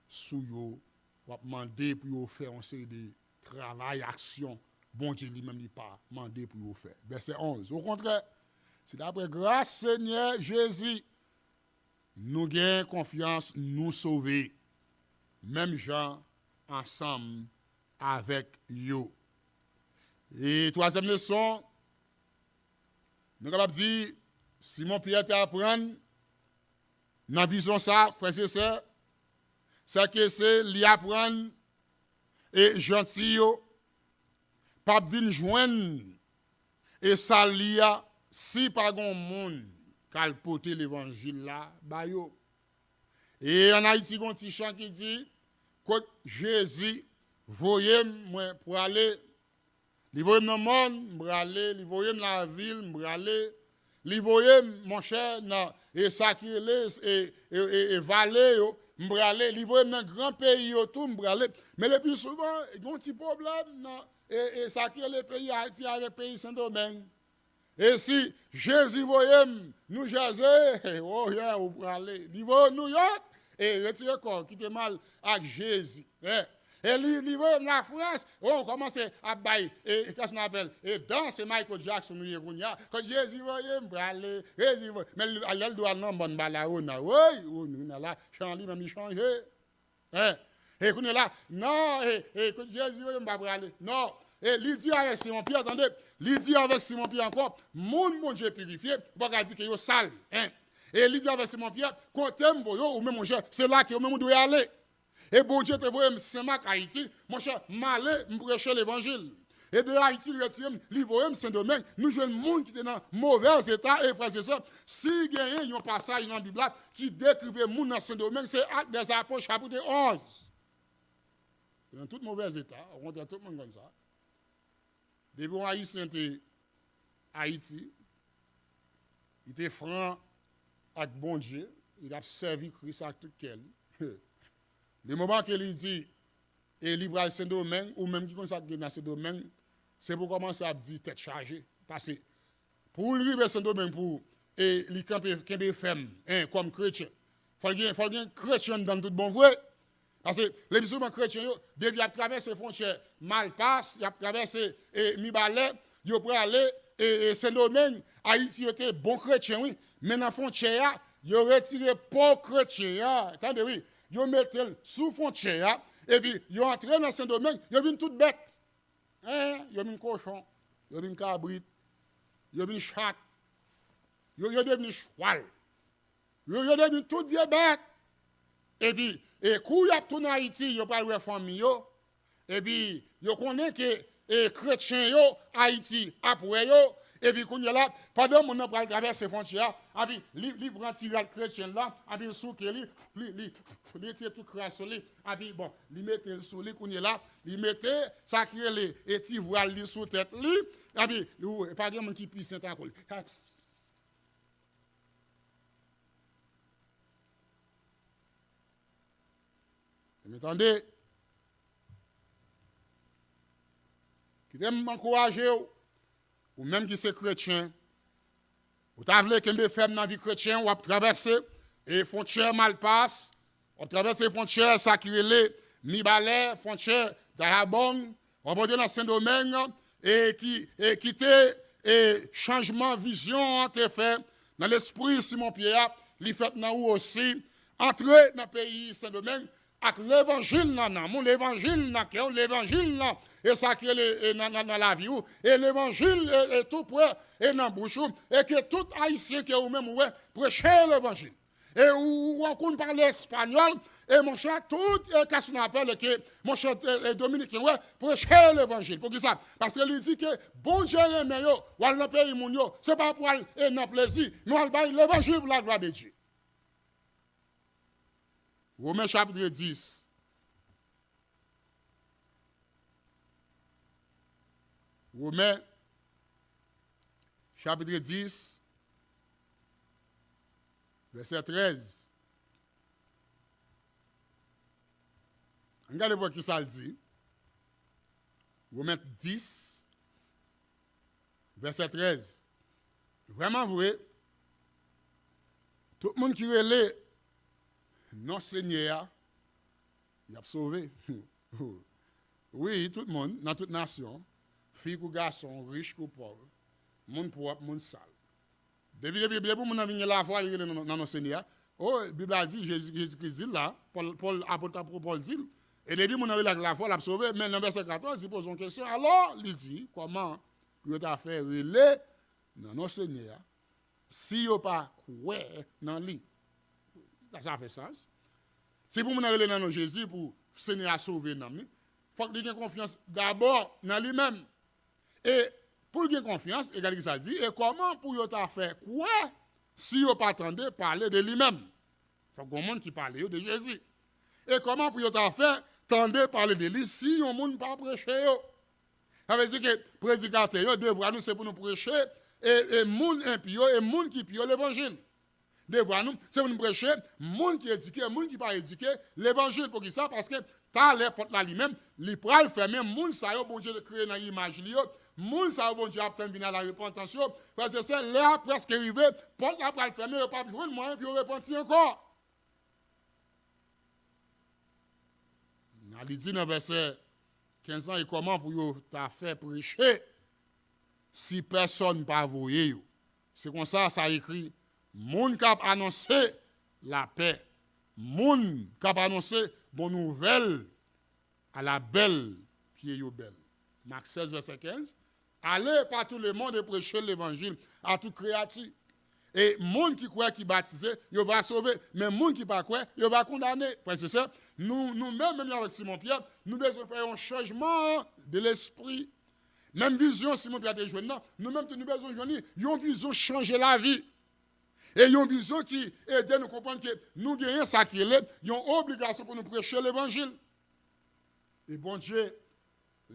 sou yo, w ap mande pou yo fè yon seri de travay, aksyon Bondye li menm li pa mande pou yo fè. Vèsè onz. Okontrè, se dapre gras Senyè Jezi, nou gen konfyans, nou sove, menm jan ansanm avèk yo. E twazyèm leson, nou kapab di, Simon Pyè te aprann nan vizyon sa, frè e sè, se ke se li aprann e janti yo p ap vin jwenn e sali a si pa gen moun k al pote levanjil la ba yo. E ann Ayiti, gen yon ti chan ki di, kot Jezi voye m, mwen prale. Li voye m nan mòn, m prale. Li voye m lavil, m prale. Li voye m, monchè, nan e sa ki rele e, e, e, e vale yo, m prale. Li voye m nan gran peyi yo tou, m prale. Men lepi souvan, gen yon ti pwoblèm nan e, e sa ki rele peyi Ayiti avèk peyi Sendomeng. E si Jezi voye m New Jersey, oh yeah, ou prale. Li voye w New York, e retire kò w, kite m al ak Jezi. Eh. E li, li voye m Lafrans, oh, kòmanse ap bay, e, e kòman sa apèl, e dans, e Michael Jackson ou ye kounye a. Kot Jezi voye m prale, Jezi voye. Men lè l di w al nan mòn ba lawona, woy, ou nou nan la, chan li menm li chanje. Hein? E kounye la, non, e, e, kot Jezi voye m pa prale. Non. E li di avèk Simon Pyè, tande, li di avèk Simon Pyè ankò, moun Bondye pirifye, ou pa ka di ke yo sal. Hein? E li di avèk Simon Pyè, kote m voye w, ou menm monchè, se la ke ou menm ou dwe ale. E Bondye te voye m Senmak, Ayiti, monchè, m ale, m preche levanjil. E de Ayiti, li retire m, li voye m Sendomeng. Nou jwenn moun ki te nan movèz eta, e frè e sè, si genyen yon pasaj nan Bib la ki dekrive moun nan Sendomeng, se Actes des Apôtres, chapit onz. Yo nan tout movèz eta, okontrè, tout moun konn sa. Depi yon Ayisyen te Ayiti, li te fran ak Bondye, li t ap sèvi Kris ak tout kè li. Le moman ke li di, e li pral Sendomeng, ou menm ki konn sa k gen nan Sendomeng, se pou w kòmanse ap di tèt chaje. Paske pou l rive Sendomeng pou, e li kanpe, kenbe fèm, en, kòm kretyen, fò l gen, fò l gen kretyen anndan l tout bon vre. Paske lepi souvan kretyen yo, depi y ap travèse fwontyè Malpas, y ap travèse, e, Mibalè, yo prale, e, e, Sendomeng, Ayiti, yo te bon kretyen, wi. Men nan fwontyè a, yo retire po kretyen an, tande, wi. Yo mete l sou fwontyè a, epi yo antre nan Sendomeng, yo vin tout bèt. Hein? Yo vin kochon, yo vin kabrit, yo vin chat, yo, yo devni chwal, yo, yo devni tout vye bèt. Epi, e kou y ap tounen Ayiti, yo pral wè fanmi yo. Epi, yo konnen ke, e, kretyen yo, Ayiti ap wè yo. Epi kounye a la, pandan moun nan pral travèse fwontyè a, epi li, li pran ti rad kretyen la, epi l souke li, li, li, li retire tout kras sou li. Epi, bon, li mete l sou li kounye a la, li mete sa ki rele e ti vwal li sou tèt li. Epi, ou, pa gen moun ki pi sen tankou li. Men tande, kite m ankouraje w. Ou menm ki se kretyen, ou ta vle kenbe fèm nan vi kretyen, w ap travèse e fwontyè Malpas, w ap travèse fwontyè sa ki rele Mibalè, fwontyè Dayabong, w ap antre nan Sendomeng, e ki, e kite, e chanjman vizyon an te fè nan lespri Simon Pyè a, li fèt nan ou osi. Antre nan peyi Sendomeng, ak levanjil nan nanm ou, levanjil nan kè w, levanjil nan, e sa ki rele, e nan, nan, nan lavi w, e levanjil, e, e tou prè, e nan bouch ou, e ke tout Ayisyen ke ou menm ou wè, preche levanjil. E ou, ou, ou konn pale espanyòl, e monchè, tout, e qu'est-ce qu'on appelle, ke, monchè, e, e dominiken, wè, preche levanjil. Poukisa? Paske li di ke Bondye renmen yo, w al nan peyi moun yo, se pa pou al, e nan plezi, men w al bay levanjil pou la gloire de Dieu. Women chapit dis. Women chapit dis, vèsè trèz. Ann gade pou wè kisa l di. Women dis, vèsè trèz. Vrèman vre, tout moun ki rele non Senyè a, y ap sove. Wi, tout moun, nan tout nasyon, fi kou gason, rich kou pòv, moun pwòp, moun sal. Depi, depi, depi moun nan vin gen lafwa, li rele nan, nan non Senyè a. O, Bib la di, Jezi, Jezi Kris di l la, Pòl, Pòl, apot la, Pòl di l. E depi moun nan rele ak lafwa, l ap sove. Men nan vèsè katòz, li poze yon kesyon. Alò, li di, kòman pou yo ta fè rele nan non Senyè a, si yo pa kwè nan li? Sa, sa fè sans. Si pou moun nan rele nan non Jezi, pou Senyè a sove nanm li, fòk li gen konfyans dabò nan li menm. E pou l gen konfyans, e gade ki sa l di, e kòman pou yo ta fè kwè si yo pa tande pale de li menm? Fòk gon moun ki pale yo de Jezi. E kòman pou yo ta fè tande pale de li si yon moun pa preche yo? Sa vle di ke predikatè yo, devwa nou se pou nou preche e, e moun enpi yo, e moun ki pi yo levanjil. Devwa nou, se pou nou preche moun ki edike, moun ki pa edike, levanjil. Poukisa? Paske talè pòt la li menm, li pral fèmen. Moun sa yo Bondye kreye nan imaj li yo, moun sa yo Bondye ap tann vin a la repantans yo, frè e sè, lè a prèske rive, pòt la pral fèmen, yo p ap jwenn mwayen pou yo repanti ankò. Nan li di nan vèsè kenz lan, e kòman pou yo ta fè preche si pèsonn pa voye yo? Se konsa sa ekri, moun k ap anonse lapè, moun k ap anonse bon nouvèl, ala bèl pye yo bèl. Mak sèz, vèsè kenz. Allez par tout le monde et prêchez l'évangile à toute créature. E moun ki kwè, ki batize, yo va sove, men moun ki pa kwè, yo va kondane. Frè e sè, nou, nou menm, menm jan avèk Simon Pyè, nou bezwen fè yon chanjman de lespri. Menm vizyon Simon Pyè te jwenn nan, nou menm tou nou bezwen jwenn li, yon vizyon chanje lavi. E yon vizyon ki ede nou konprann ke nou genyen sa ki rele yon obligasyon pou nou preche levanjil. E Bondye,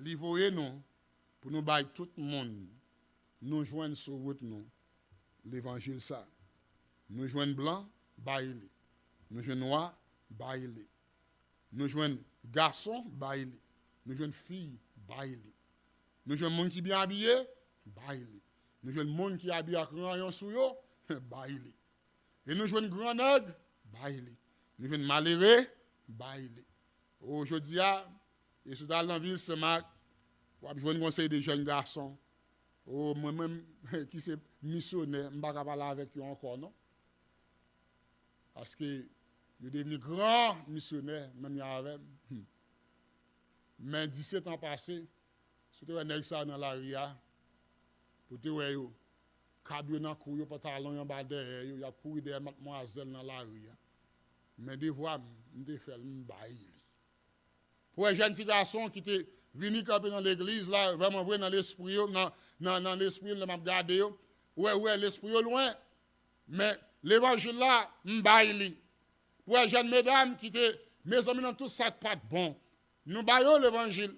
li voye nou pou nou bay tout moun nou jwenn sou wout nou levanjil sa. Nou jwenn blan, bay li. Nou jwenn nwa, bay li. Nou jwenn gason, bay li. Nou jwenn fi, bay li. Nou jwenn moun ki byen abiye, bay li. Nou jwenn moun ki abiye ak ranyon sou yo, bay li. E nou jwenn gran nèg, bay li. Nou jwenn malere, bay li. O, jodi a, e si w ta al nan vil Senmak, w ap jwenn yon seri de jèn gason. O, mwen menm, ki se misyonè, m pa ka pale avèk yo ankò, non. Paske yo devni gran misyonè, menm jan avè m. Hmm. Men disèt an pase, si w te wè nèg sa yo nan lari a, pou w te wè yo, kad yo nan kou yo, pantalon yo anba dèyè yo, y ap kouri dèyè madmwazèl nan lari a. Men devwa m, m te fè l, m bay li. Pou wè jèn ti gason ki te vini kanpe nan legliz la, vrèman vre, nan lespri yo, nan, nan, nan lespri yo, lè m ap gade yo, ou wè, ou wè lespri yo lwen. Men levanjil la, m bay li. Pou wè jèn medam ki te, mezanmi, nan tout sa k pa t bon, nou ba yo levanjil.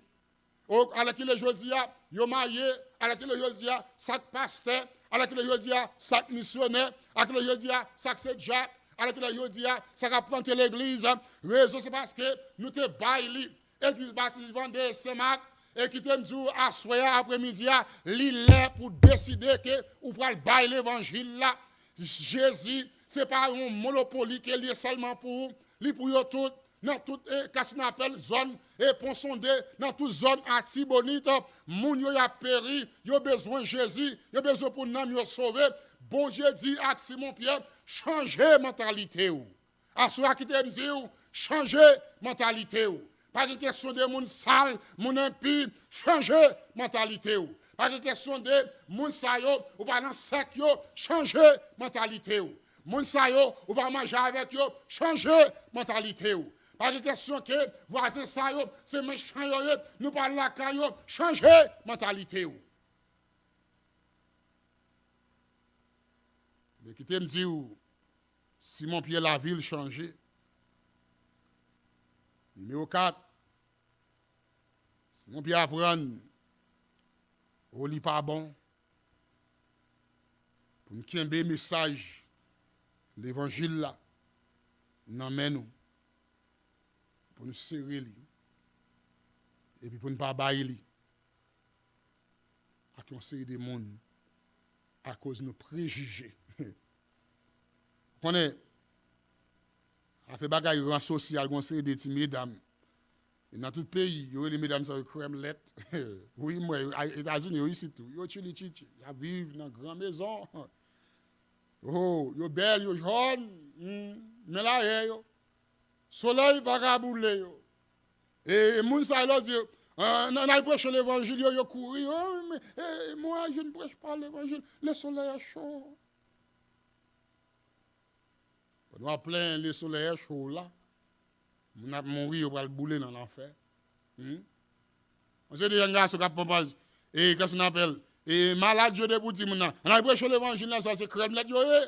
O, alèkile jodi a, yo marye, alèkile jodi a, sa k pastè, alèkile jodi a, sa k misyonè, alèkile jodi a, sa k se dyak, alèkile jodi a, sa k ap plante legliz. Rezon se paske nou te bay li. Egliz Batis Vande Senmak, E kite m di w, aswè a, apremidi a, li lè pou deside ke ou pral bay levanjil la. Jezi, se pa yon monopoli ke li ye sèlman pou ou, li pou yo tout, nan tout, e, kè sa n apèl zòn, e, Pon Sonde, nan tout zòn Atibonit, moun yo y ap peri, yo bezwen Jezi, yo bezwen pou nanm yo sove. Bondye di ak Simon Pyè, chanje mantalite w. Aswè a kite m di w, chanje mantalite w. Pa gen kesyon de moun sal, moun enpi, chanje mantalite w. Pa gen kesyon de moun sa yo, ou pa nan sèk yo, chanje mantalite w. Moun sa yo, ou pa manje avèk yo, chanje mantalite w. Pa gen kesyon ke vwazen sa yo, se mechan yo ye, nou pa lakay yo, chanje mantalite w. Men kite m di w, Simon Pyè lavi l chanje. Nimewo kat, Simon Pyè aprann, o, li pa bon pou n kenbe mesaj levanjil la nan men nou, pou n sere li, epi pou n pa bay li ak yon seri de moun akoz nou prejije. Konnen, afè bagay ran sosyal, gen yon seri de ti medam. E nan tout peyi, yo rele medam sa yo krèmlèt. Wi, m wè, a, Etazini, yo isit tou. Yo tchili tchitchi. Y ap viv nan gran mezon. Oh, yo bèl, yo jòn. Hmm, men larè yo. Solèy pa ka boule yo. E moun sa yo di, ah, n, n al preche levanjil, yo, yo kouri. Oh, men, eh, moi, je ne prêche pas l'évangile. Le soleil est chaud. Pandan w ap plenyen le soleil est chaud la, moun ap mouri, yo pral boule nan lanfè. Hmm? Yon seri de jèn gason k ap pran pòz, e, kè sa n apèl, e, malad yo de pou di moun nan, ann al preche levanjil nan, sa se krèmlèt yo ye.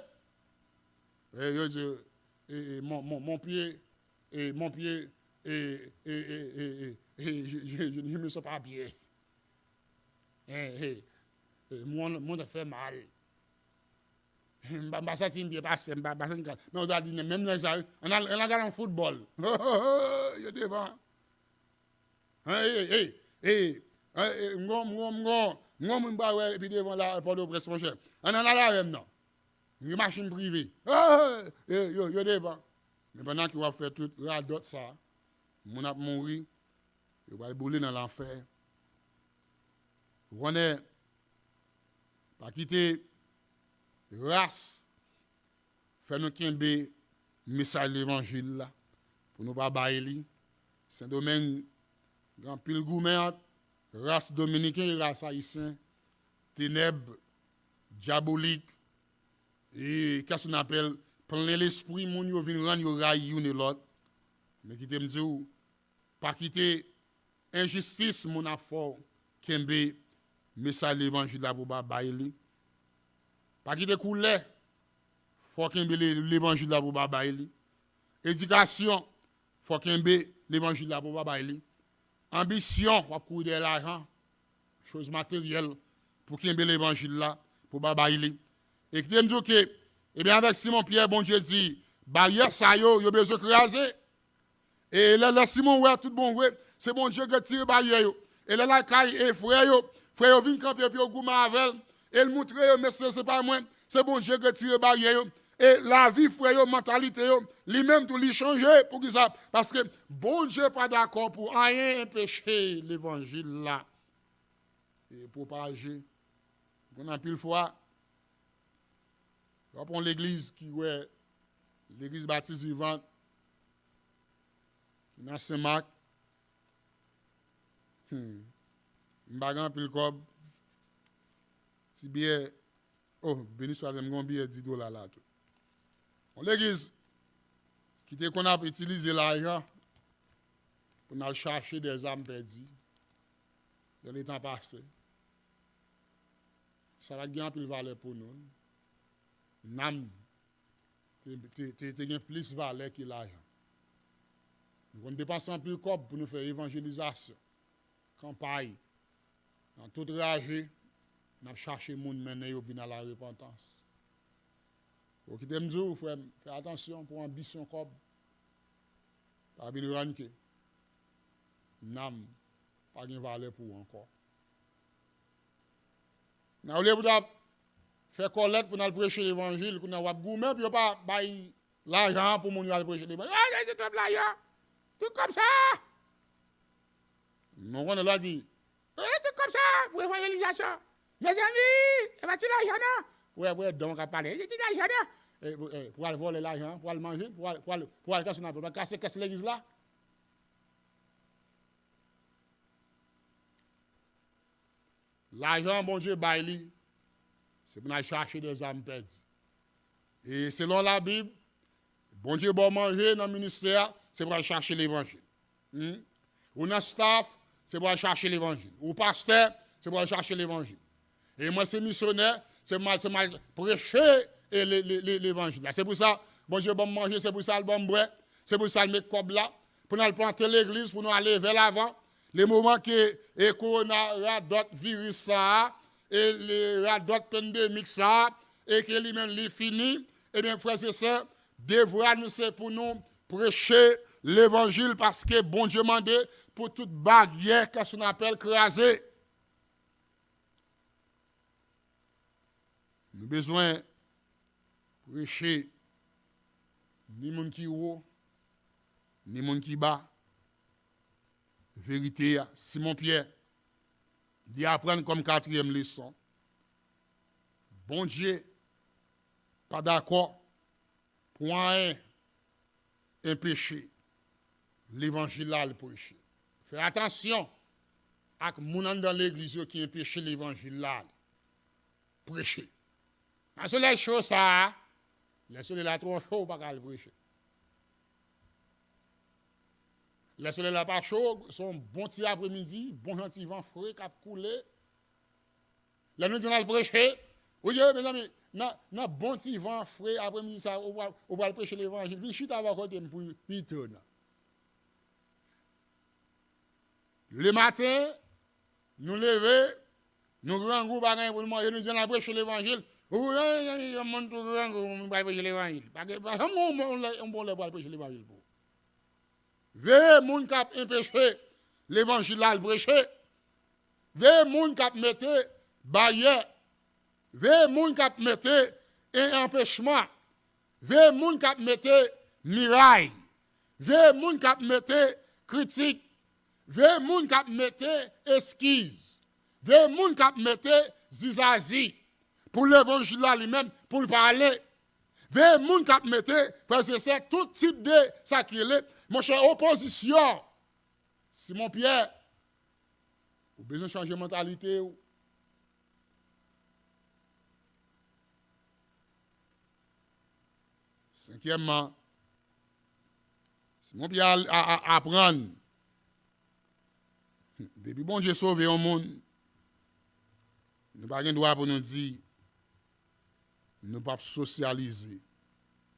E, yo di, e, e, mon, mon, mon pye, e, mon pye, e, e, je, je, je, je me sens pas bien. E, e, e, mon, mon tèt fè mal. M pa, m pa santi m byen, pastè, m pa, m pa santi m ka. Men ou ta di, menm nèg sa yo, ann al, ann al gade yon foutbòl. Yo devan. Hey, hey, hey, hey. Hey, hey, m gon, m gon, m gon, m gon moun m pral wè epi devan la, Pòtoprens, monchè. Ann, ann al avè m non. M gen machin prive. Ah, yo, yo, yo devan. Men pandan ke w ap fè tout radòt sa, moun ap mouri, yo pral boule nan lanfè. Ou konnen, pa kite ras fè nou kenbe mesaj levanjil la, pou nou pa bay li. Sendomeng, gen anpil goumen ant ras dominiken e ras ayisyen, tenèb dyabolik, e kè sa n apèl, plen lespri moun yo vin rann yo rayi youn e lòt. Men kite m di w, pa kite enjistis moun ap fè w kenbe mesaj levanjil la pou w pa bay li. Pa kite koulè fè w kenbe le, levanjil la pou w pa bay li. Edikasyon, fè w kenbe levanjil la pou w pa bay li. Anbisyon, w ap kouri dèyè lajan, choz materyèl, pou kenbe levanjil la, pou w pa bay li. E kite m di w ke, ebyen, avèk Simon Pyè, Bondye di, baryè sa yo, yo bezwen kraze. E lè, lè Simon wè tout bon vre, se Bondye k retire baryè yo. E lè l al kay e frè yo, frè yo vin kanpe epi yo goumen avè l. E l moutre yo, mesye, se pa mwen, se Bondye k retire baryè yo. E lavi frè yo, mantalite yo, li menm tou li chanje. Poukisa? Paske Bondye pa dakò pou anyen enpeche levanjil la e pwopaje. Konn anpil fwa, w ap yon legliz ki wè, legliz Batis Vivan, ki nan Sen Mak. Hmm. M pa gen anpil kòb. Ti biyè, oh, beni swa, m gen yon biyè dis dola la tou. Yon legliz ki te konn ap itilize lajan pou n al chache dèzam pèdi nan letan pase. Sa pa t gen anpil valè pou nou. Nanm te, te, te, te gen plis valè ke lajan. Nou konn depanse anpil kòb pou nou fè evanjelizasyon, kanpay, nan tout raje, n ap chache moun mennen yo vin a la repantans. Bon, kite m di w, frè m, fè atansyon pou anbisyon kòb. Pa vin rann ke nanm pa gen valè pou ou ankò. Nan olye pou ta fè kòlèt pou n al preche levanjil, kounye a w ap goumen pou yo pa bay lajan pou moun yo al preche levanjil. Ah, se twòp lajan! Tout kòb sa! Nou konnen lè w di, eh, tout kòb sa pou evanjelizasyon. Mezanmi, e pa ti lajan non. Ou wè, ou wè don k ap pale. E ti lajan non. E, pou, e, pou al vòlè lajan, pou al manje, pou al, pou al, pou al kase nan, pou al kase kès legliz la. Lajan Bondye bay li, se pou n al chache dèzam pèdi. E selon Labib, Bondye ba w manje nan ministè a, se pou al chache levanjil. Hmm? Ou nan staff, se pou al chache levanjil. Ou pastè, se pou al chache levanjil. E mwen se misyonè, se pou al, se pou al preche e le, le, le, levanjil la. Se pou sa, Bondye ban m manje, se pou sa l ban m bwè, se pou sa l met kòb la, pou n al plante legliz, pou nou ale vè lavan. Le moman ke e kowona radòt viris sa a, e le radòt pandemik sa a, e ke li menm li fini, ebyen, frè e sè, devwa nou se pou nou preche levanjil paske Bondye mande pou tout baryè kè son apèl kraze. Nou bezwen preche ni moun ki wo, ni moun ki ba. Verite a, Simon Pyè, li aprann kòm katriyèm leson. Bondye pa dakò pou anyen enpeche levanjil la al preche. Fè atansyon ak moun anndan legliz yo ki enpeche levanjil la al preche. Nan solèy cho sa a, lè solèy la twò cho, ou pa ka al preche. Lè solèy la pa cho, se yon bon ti apremidi, bon jan ti van fre k ap koule. Lè nou di n al preche, ou di, mezanmi, nan, nan bon ti van fre apremidi sa, ou pral, ou pral preche levanjil. Vin chita bò kote m pou pito nan. Lematen, nou leve, nou grangou, pa gen pou nou manje, nou di n al preche levanjil. Ou, yon moun tou grangou, moun pral preche levanjil. Pa gen, pa janm yon bon lè, yon bon lè pral preche levanjil pou ou. Veye moun k ap enpeche levanjil la al preche. Veye moun k ap mete baryè. Veye moun k ap mete en, anpechman. Veye moun k ap mete miray. Veye moun k ap mete kritik. Veye moun k ap mete eskiz. Veye moun k ap mete zizazi. Pou levanjil la li menm, pou l pa ale. Veye moun k ap mete, frè e sè, tout tip de sa ki rele, monchè, opozisyon. Simon Pyè, ou bezwen chanje mantalite w. Senkyèmman, Simon Pyè a, a, a, aprann, depi Bondye sove yon moun, nou pa gen dwa pou nou di nou p ap sosyalize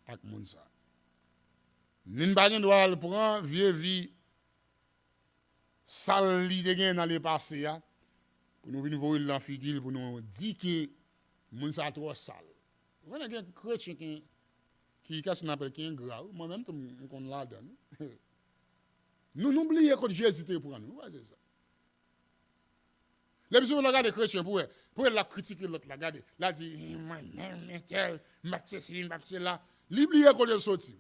ak moun sa. Ni n pa gen dwa al pran vye vi sal li te gen nan lepase a, pou nou vin voye l nan figi l, pou nou di ke moun sa twò sal. Ou konnen gen kretyen ki, ki, kè son apèl, ki engra, wi. Mwen menm tou, m, m konn ladan l, wi. Nou, nou bliye kot Jezi te pran nou, wi, se sa. Lepi souvan, lè w gade kretyen, pou wè, pou wè l ap kritike lòt la, gade, l ap di, "Mwen menm, entèl, m p ap sesi, m p ap sela." Li bliye kote l soti.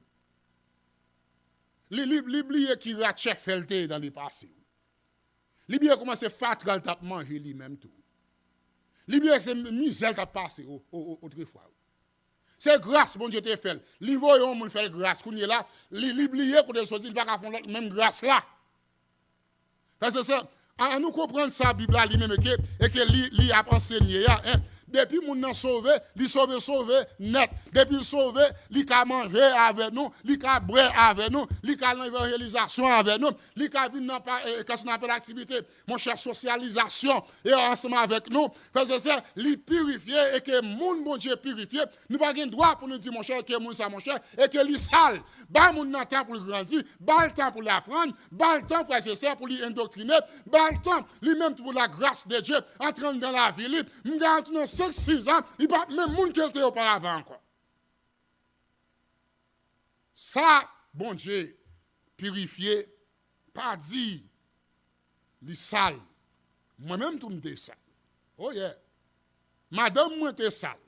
Li, li, li bliye ki ratchè fè l te ye nan lepase. Li bliye kòman se fatra l t ap manje li menm tou. Li bliye se mizè l t ap pase o, o, o, otrefwa. Se gras Bondye te fè l. Li voye yon moun fè l gras. Kounye la, li, li bliye kote l soti, li pa ka fè yon lòt menm gras la. Frè e sè, an, an nou konprann sa Bib la li menm e ke, e ke li, li ap ansenye a, en. Depi moun nan sove, li sove, sove nèt. Depi l sove, li ka manje avè nou, li ka bwè avè nou, li ka nan evanjelizasyon avè nou, li ka vin nan pa, e, kè son apèl, aktivite, monchè, sosyalizasyon, e ansanm avèk nou. Frè e sè, li pirifye e ke moun Bondye pirifye, nou pa gen dwa pou nou di, monchè, ke moun sa, monchè, e ke li sal. Ba moun nan tan pou l grandi, ba l tan pou l aprann, ba l tan, frè e sè, pou li endoktrine, ba l tan, li menm tou pou la grâce de Dieu antre anndan lavi li. M gen antre nan senk, sis an, li pa menm moun ke l te ye oparavan ankò. Sa Bondye pirifye pa di Li sal. Mwen menm tou m te sal. Oh yeah. Madanm mwen te sal.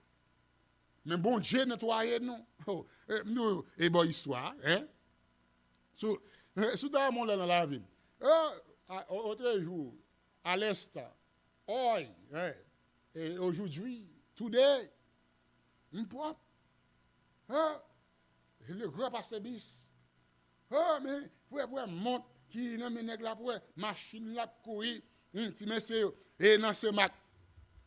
Men Bondye netwaye nou. Oh, e, nou, e bò istwa, hein? Si w, si w ta wè m yon lè nan lavi m. Oh, a, o, otrejou, à l'instant, oy, hein? E aujourd'hui, today, m pwòp. Hein? Le grand Pastè Bis. Oh, men, pou wè, pou wè mont ki nan men nèg la, pou wè machin l ap kouri. Hmm, ti mesye yo, e nan Senmak.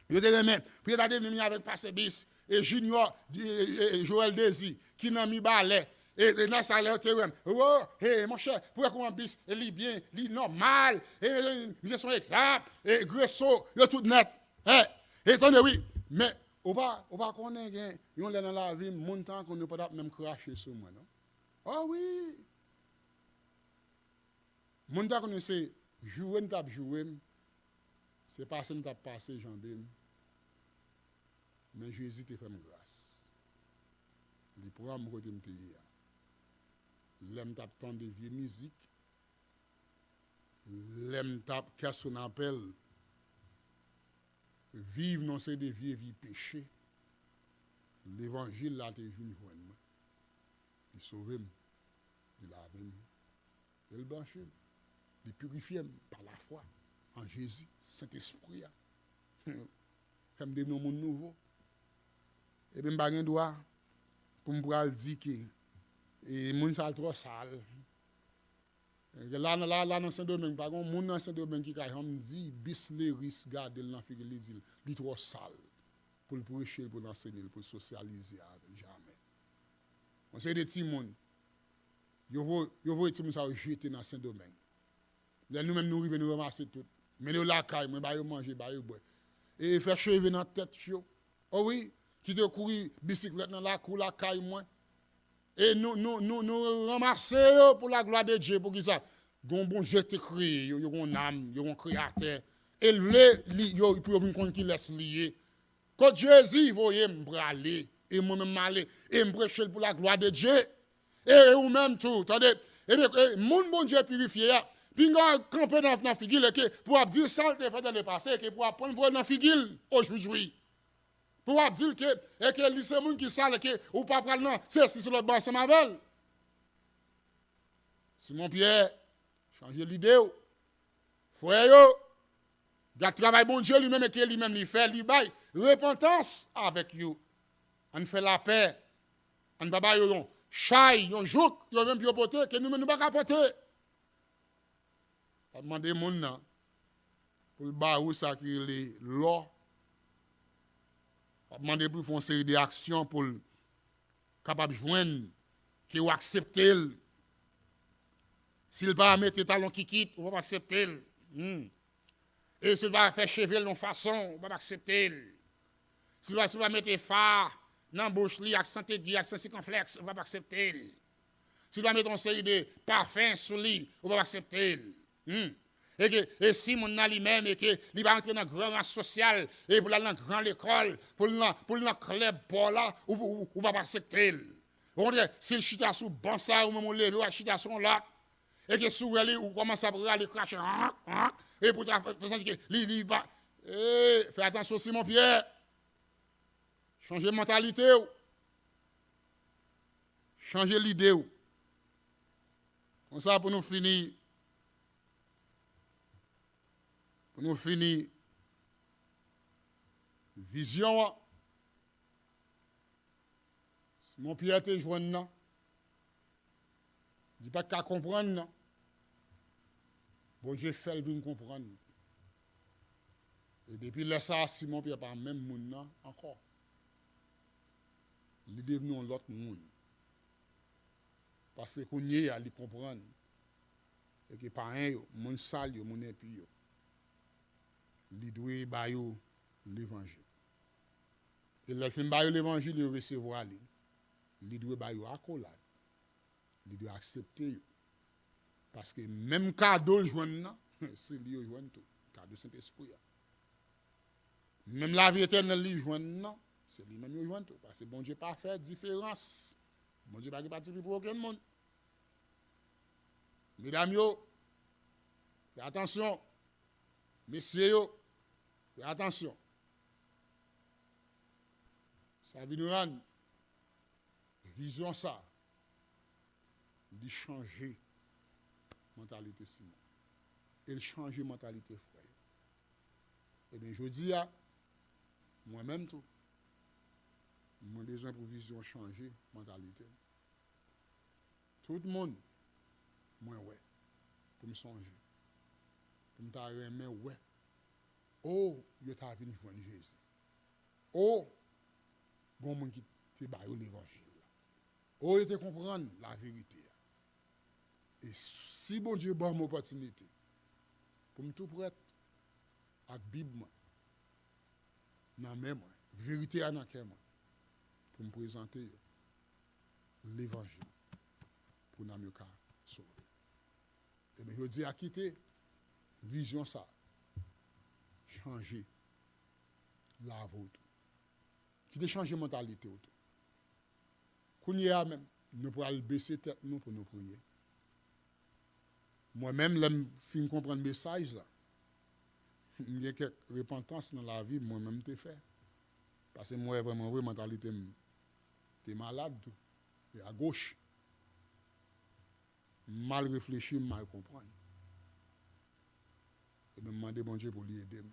Yo te renmen pou yo ta devni avèk Pastè Bis, e Junior, e, e, e Joel Désir, ki nan Mibalè. E, e nan sa lè yo te renmen. Oh, e, monchè, pou wè kòman Bis, e li byen, li nòmal. E, e, misye se yon egzanp. E Greso, yo tout nèt. E, e tande wi, men ou pa, ou pa konnen gen yon lè nan lavi m, moun tankou nou pa t ap menm krache sou mwen, non. Oh wi! Moun ta konnen se joure n t ap joure m, se pase n t ap pase janbe m. Men Jezi te fè m gras. Li pran m kote m te ye a. Lè m t ap tande vye mizik, lè m t ap kèsonapèl, viv nan seri de vye vi peche, levanjil la te vin jwenn mwen. Li sove m, li lave m, e l blanchi m. Li pirifye m pa lafwa an Jezi, Sentespri a. Fè m devni yon moun nouvo. Epi m pa gen dwa pou m pral di ke, e, moun sa l twò sal. La, la, la nan Sendomeng, pa gen moun nan Sendomeng ki ka janm di Bis Leris gade l nan figi l, li di l, li twò sal pou l preche l, pou l ansenye l, pou l sosyalize avè l, jamè. Yon seri de timoun, yo vo-, yo voye timoun sa yo jete nan Sendomeng. Lè nou menm nou rive, nou ranmase tout. Mennen yo lakay mwen, ba yo manje, ba yo bwè. E fè cheve nan tèt yo. O wi, ki te kouri bisiklèt nan lakou lakay mwen. E nou, nou, nou, nou ranmase yo pou laglwa de Dye. Poukisa? Gon Bondye te kreye yo, yo gon nanm, yo gon kreyatè. E l vle li, yo, pou yo vin konn kilès li ye. Kot Jezi voye m prale, e mwen menm m ale, e m preche l pou laglwa de Dye. E, e ou menm tou, tande. E, e moun Bondye pirifye a, pinga w kanpe nan, nan figi l, e ke pou w ap di l sa l te fè nan lepase, e ke pou w ap pran l voye l nan figi l, ojoudwi. Pou w ap di l ke, e ke li se moun ki sal, e ke ou pa pral nan sesi sou lòt bò ansanm avè l. Simon Pyè, chanje lide w. Frè yo, gad travay Bondye li menm, e ke li menm li fè, li bay repantans avèk yo. Ann fè lapè. Ann pa ba yo yon chay, yon jouk, yo menm pou yo pote, ke nou menm nou pa ka pote. W ap mande moun nan pou l ba ou sa ki rele lò. W ap mande pou l fè yon seri de aksyon pou l kapab jwenn, ke w aksepte l. Si l pa mete talon kikit, ou p ap aksepte l. Hmm. E si l pa fè cheve l yon fason, ou p ap aksepte l. Si l pa, si l pa mete fa nan bouch li, aksan tegi, aksan sikonflèks, ou p ap aksepte l. Si l pa mete yon seri de pafen sou li, ou p ap aksepte l. Hmm. E ke, e si moun nan li menm, e ke li pa rantre nan gran ran sosyal, e pou l al nan gran lekòl, pou l nan, pou l nan klèb pa w la, ou, ou, ou p ap aksepte l. Okontrè, si l chita sou ban sa, ou menm ou leve, w al chita sou yon lòt, e ke si w wè li, ou kòmanse ap rale, krache, ank, ank, e pou ta fè, fè santi ke li, li pa, e, fè atansyon, Simon Pyè. Chanje mantalite w. Chanje lide w. Konsa, pou nou fini, pou nou fini vizyon an, Simon Pyè te jwenn nan, li pa t ka konprann nan. Bondye fè l vin konprann. E depi lè sa a, Simon Pyè pa menm moun nan ankò. Li devni yon lòt moun. Paske kounye a, li konprann. E ke payen yo, moun sal yo, moun enpi yo, li dwe ba yo levanjil. E lè l fin ba yo levanjil, yo resevwa li. Li dwe ba yo akolad. Li dwe aksepte yo. Paske menm kado l jwenn nan, se li yo jwenn tou. Kado Sentespri a. Menm lavi etènèl li jwenn nan, se li menm yo jwenn tou. Paske Bondye pa fè diferans. Bondye pa gen pati pri pou okenn moun. Medam yo, fè atansyon. Mesye yo, fè atansyon. Sa vin rann vizyon sa, li chanje mantalite Simon. E l chanje mantalite frè yo. Ebyen, jodi a, mwen menm tou, mwen bezwen pou vizyon chanje mantalite m. Tout moun mwen wè, pou m sonje, pou m ta renmen wè, o, yo ta vin jwenn Jezi. O, gon moun ki te ba yo levanjil la. O, yo te konprann laverite a. E si Bondye ban m opòtinite pou m tou prèt ak Bib mwen nan men mwen, verite a nan kè mwen, pou m prezante yo levanjil pou nanm yo ka sove. Ebyen, jodi a, kite vizyon sa chanje lavi w tou. Kite chanje mantalite w tou. Kounye a menm, nou pral bese tèt nou pou nou priye. Mwen menm, lè m fin konprann mesaj la, m gen kèk repantans nan lavi m, mwen menm m te fè. Paske m wè vrèman vre, mantalite m te malad tou. E agoch, m mal reflechi, m mal konprann. Ebyen, m mande Bondye pou li ede m.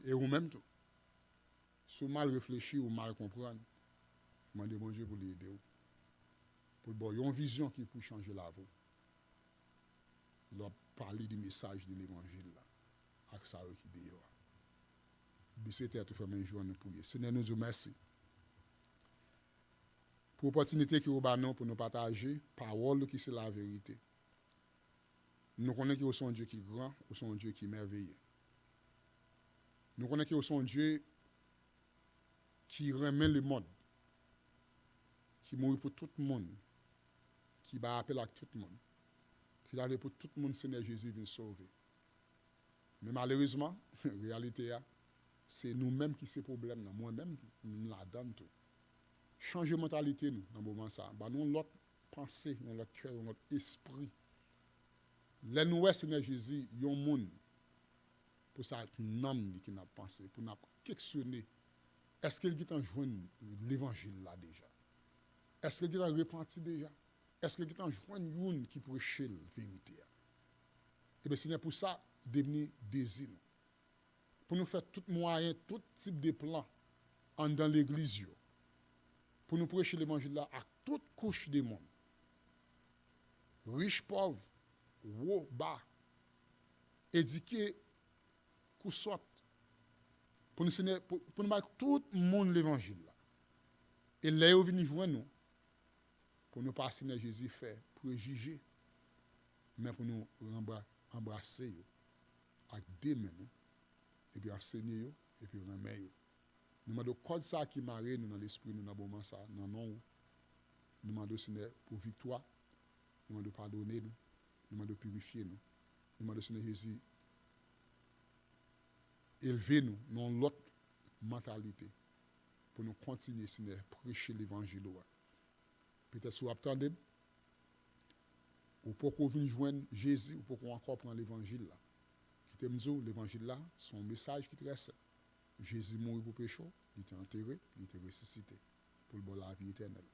E ou menm tou. Si w mal reflechi, ou mal konprann, mande Bondye pou li ede w. Pou l ba w yon vizyon ki pou chanje lavi w. Lè w ap pale de mesaj de levanjil la ak sa yo ki deyò a. Bese tèt ou, fèmen je w, ann nou priye. Senyè, nou di w mèsi pou opòtinite ke w ba nou pou nou pataje pawòl ou ki se laverite. Nou konnen ke w se yon Dye ki gran, ou se yon Dye ki mèveye. Nou konnen ke w se yon Dye ki renmen lemonn, ki mouri pou tout moun, ki bay apèl ak tout moun, ki ta vle pou tout moun Senyè Jezi vin sove. Men malerezman, reyalite a, se nou menm ki se pwoblèm nan. Mwen menm, m ladan l tou. Chanje mantalite nou nan moman sa a. Ba nou yon lòt panse, yon lòt kè, yon lòt espri. Lè nou wè Senyè Jezi, yon moun, pou sa ak nanm li ke n ap panse, pou n ap keksyone, èske l gentan jwenn levanjil la deja? Èske l gentan repanti deja? Èske l gentan jwenn youn ki preche l verite a? Ebyen, Senyè, pou sa, devni dezi nou. Pou nou fè tout mwayen, tout tip de plan anndan legliz yo. Pou nou preche levanjil la ak tout kouch de moun. Rich, pòv, wo, ba, edike, kou sòt. Pou nou, Senyè, pou, pou nou bay tout moun levanjil la. E lè yo vini jwenn nou, pou nou pa, Senyè Jezi, fè prejije, men pou nou ranbra-, anbrase yo ak de men nou, epi ansenye yo, epi renmen yo. Nou mande w kòd sa a ki mare nou nan lespri nou nan moman sa a, nan non w. Nou mande w, Senyè, pou viktwa. Nou mande w padone nou. Nou mande w pirifye nou. Nou mande w, Senyè Jezi, elve nou nan yon lòt mantalite pou nou kontinye, Senyè, preche levanjil ou a. Petèt si w ap tande m, ou poko vin jwenn Jezi, ou poko ankò pran levanjil la. Kite m di w, levanjil la se yon mesaj ki trè senp. Jezi mouri pou peche w, li te antere, li te resisite pou l ba w lavi etènèl.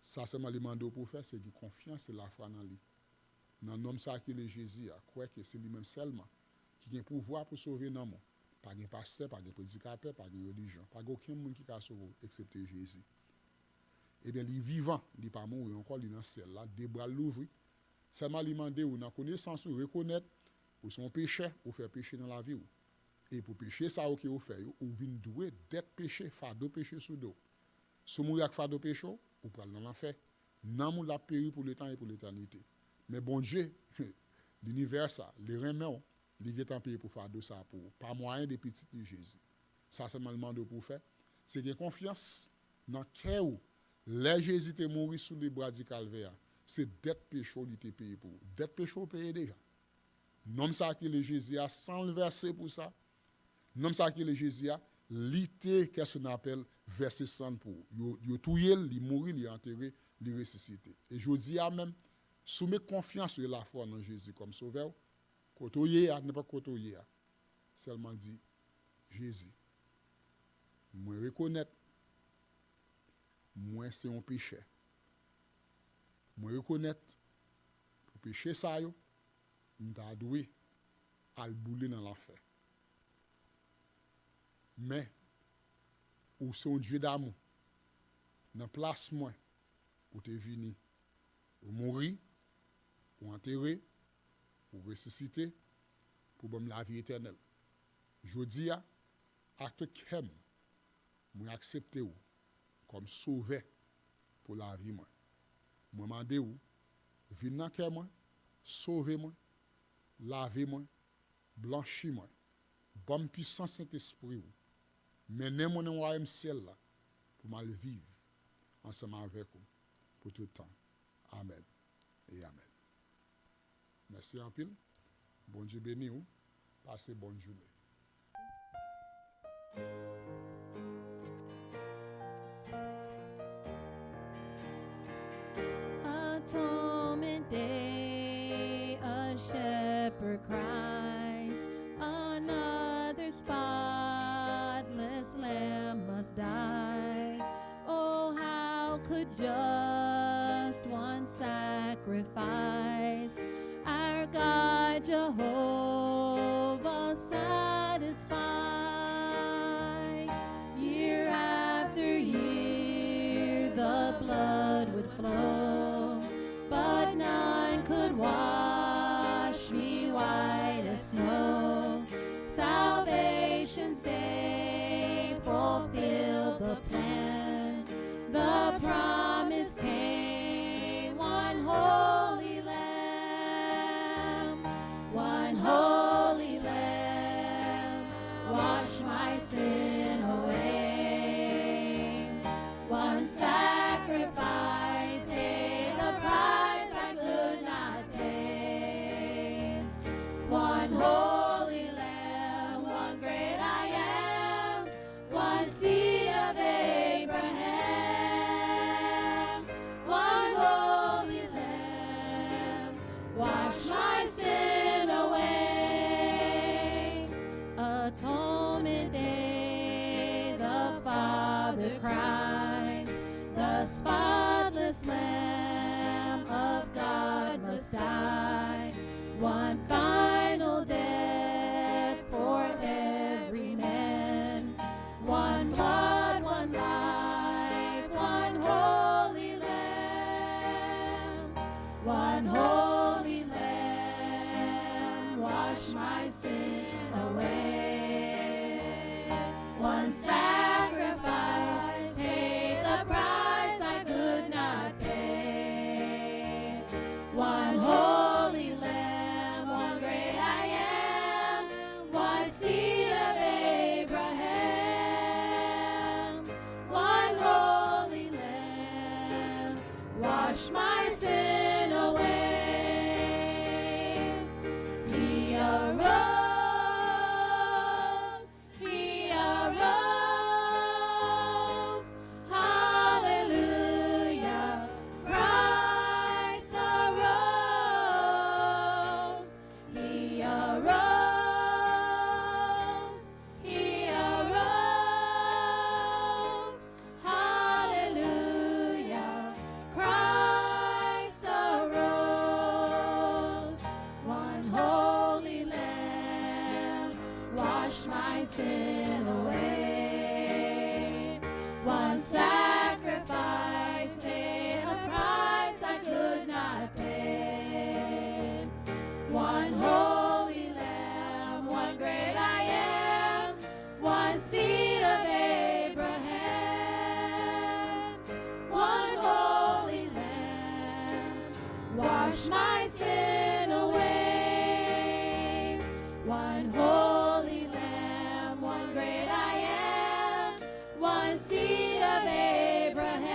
Sa sèlman li mande w pou w fè, se gen konfyans e lafwa nan li. Nan nonm sa a ki rele Jezi a, kwè ke se li menm sèlman ki gen pouvwa pou sove nanm ou. Pa gen pastè, pa gen predikatè, pa gen relijyon, pa gen okenn moun ki ka sove w eksepte Jezi. Ebyen, li vivan, li pa mouri ankò, li nan syèl la, de bra l louvri. Sèlman li mande w, nan konesans ou, rekonèt ou se yon pechè, ou fè peche nan lavi w. E pou peche sa yo ke ou fè yo, ou vin dwe dèt peche, fado peche sou do w. Si w mouri ak fado peche w, ou pral nan lanfè. Nanm ou l ap peri pou letan e pou letènite. Men Bondye, linivè sa, li renmen w, li gentan peye pou fado sa pou ou, pa mwayen de pitit li Jezi. Sa sèlman l mande w pou w fè, se gen konfyans nan kè w. Lè Jezi te mouri sou lebra di Kalvè a, se dèt peche w li te peye pou ou. Dèt peche w peye deja. Nonm sa ki rele Jezi a, san l vèse pou sa, nonm sa ki rele Jezi a, li te, kè son apèl, vèse san l pou ou. Yo, yo touye l, li mouri, li antere, li resisite. E jodi a menm, si w met konfyans ou e lafwa w nan Jezi kòm Sovè w, kote w ye a, nenpòt kote w ye a, sèlman di, Jezi, mwen rekonèt mwen se yon pechè. Mwen rekonèt pou peche sa yo, m ta dwe al boule nan lanfè. Men, ou se yon Dye damou. Nan plas mwen, ou te vini. Ou mouri, ou antere, ou resisite, pou ban m lavi etènèl. Jodi a, ak tout kè m, mwen aksepte w kòm Sovè pou lavi mwen. Mwen mande w, vin nan kè mwen, sove mwen, lave mwen, blanchi mwen, ban m pisans Sentespri w, mennen mwen nan wayòm syèl la pou m al viv ansanm avèk ou pou tout tan. Amèn e amèn. Mèsi anpil. Bondye beni w. Pase bòn jounen. Atonement Day, a shepherd cries, another spotless lamb must die. Oh, how could just one sacrifice our God Jehovah satisfy? Year after year the blood would flow, but none could wash me white as snow. Salvation's day fulfilled the plan. The promise came, one holy lamb, one holy lamb, wash my sin away. One sacrifice paid the price I could not pay. One holy lamb, one great I am, one seed of Abraham, one holy lamb, wash my sin away. Atonement Day, the Father cries, the spotless Lamb of God must die. One final death for every man. One blood, one life, one holy lamb. One holy lamb, wash my sin away. One sacrifice, pay the price I could not pay. One holy lamb, one great I am, one seed of Abraham, one holy lamb, wash my sin away. He arose, he arose, hallelujah, Christ arose, he arose, he arose, hallelujah, Christ arose. One holy lamb, wash my sin away. One sacrifice, pay a price I could not pay. One holy lamb, one great I am, one seed of Abraham, one holy lamb, wash my sin away. One holy lamb, one great I am, one seed of Abraham,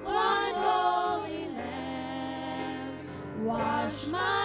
one holy lamb, wash my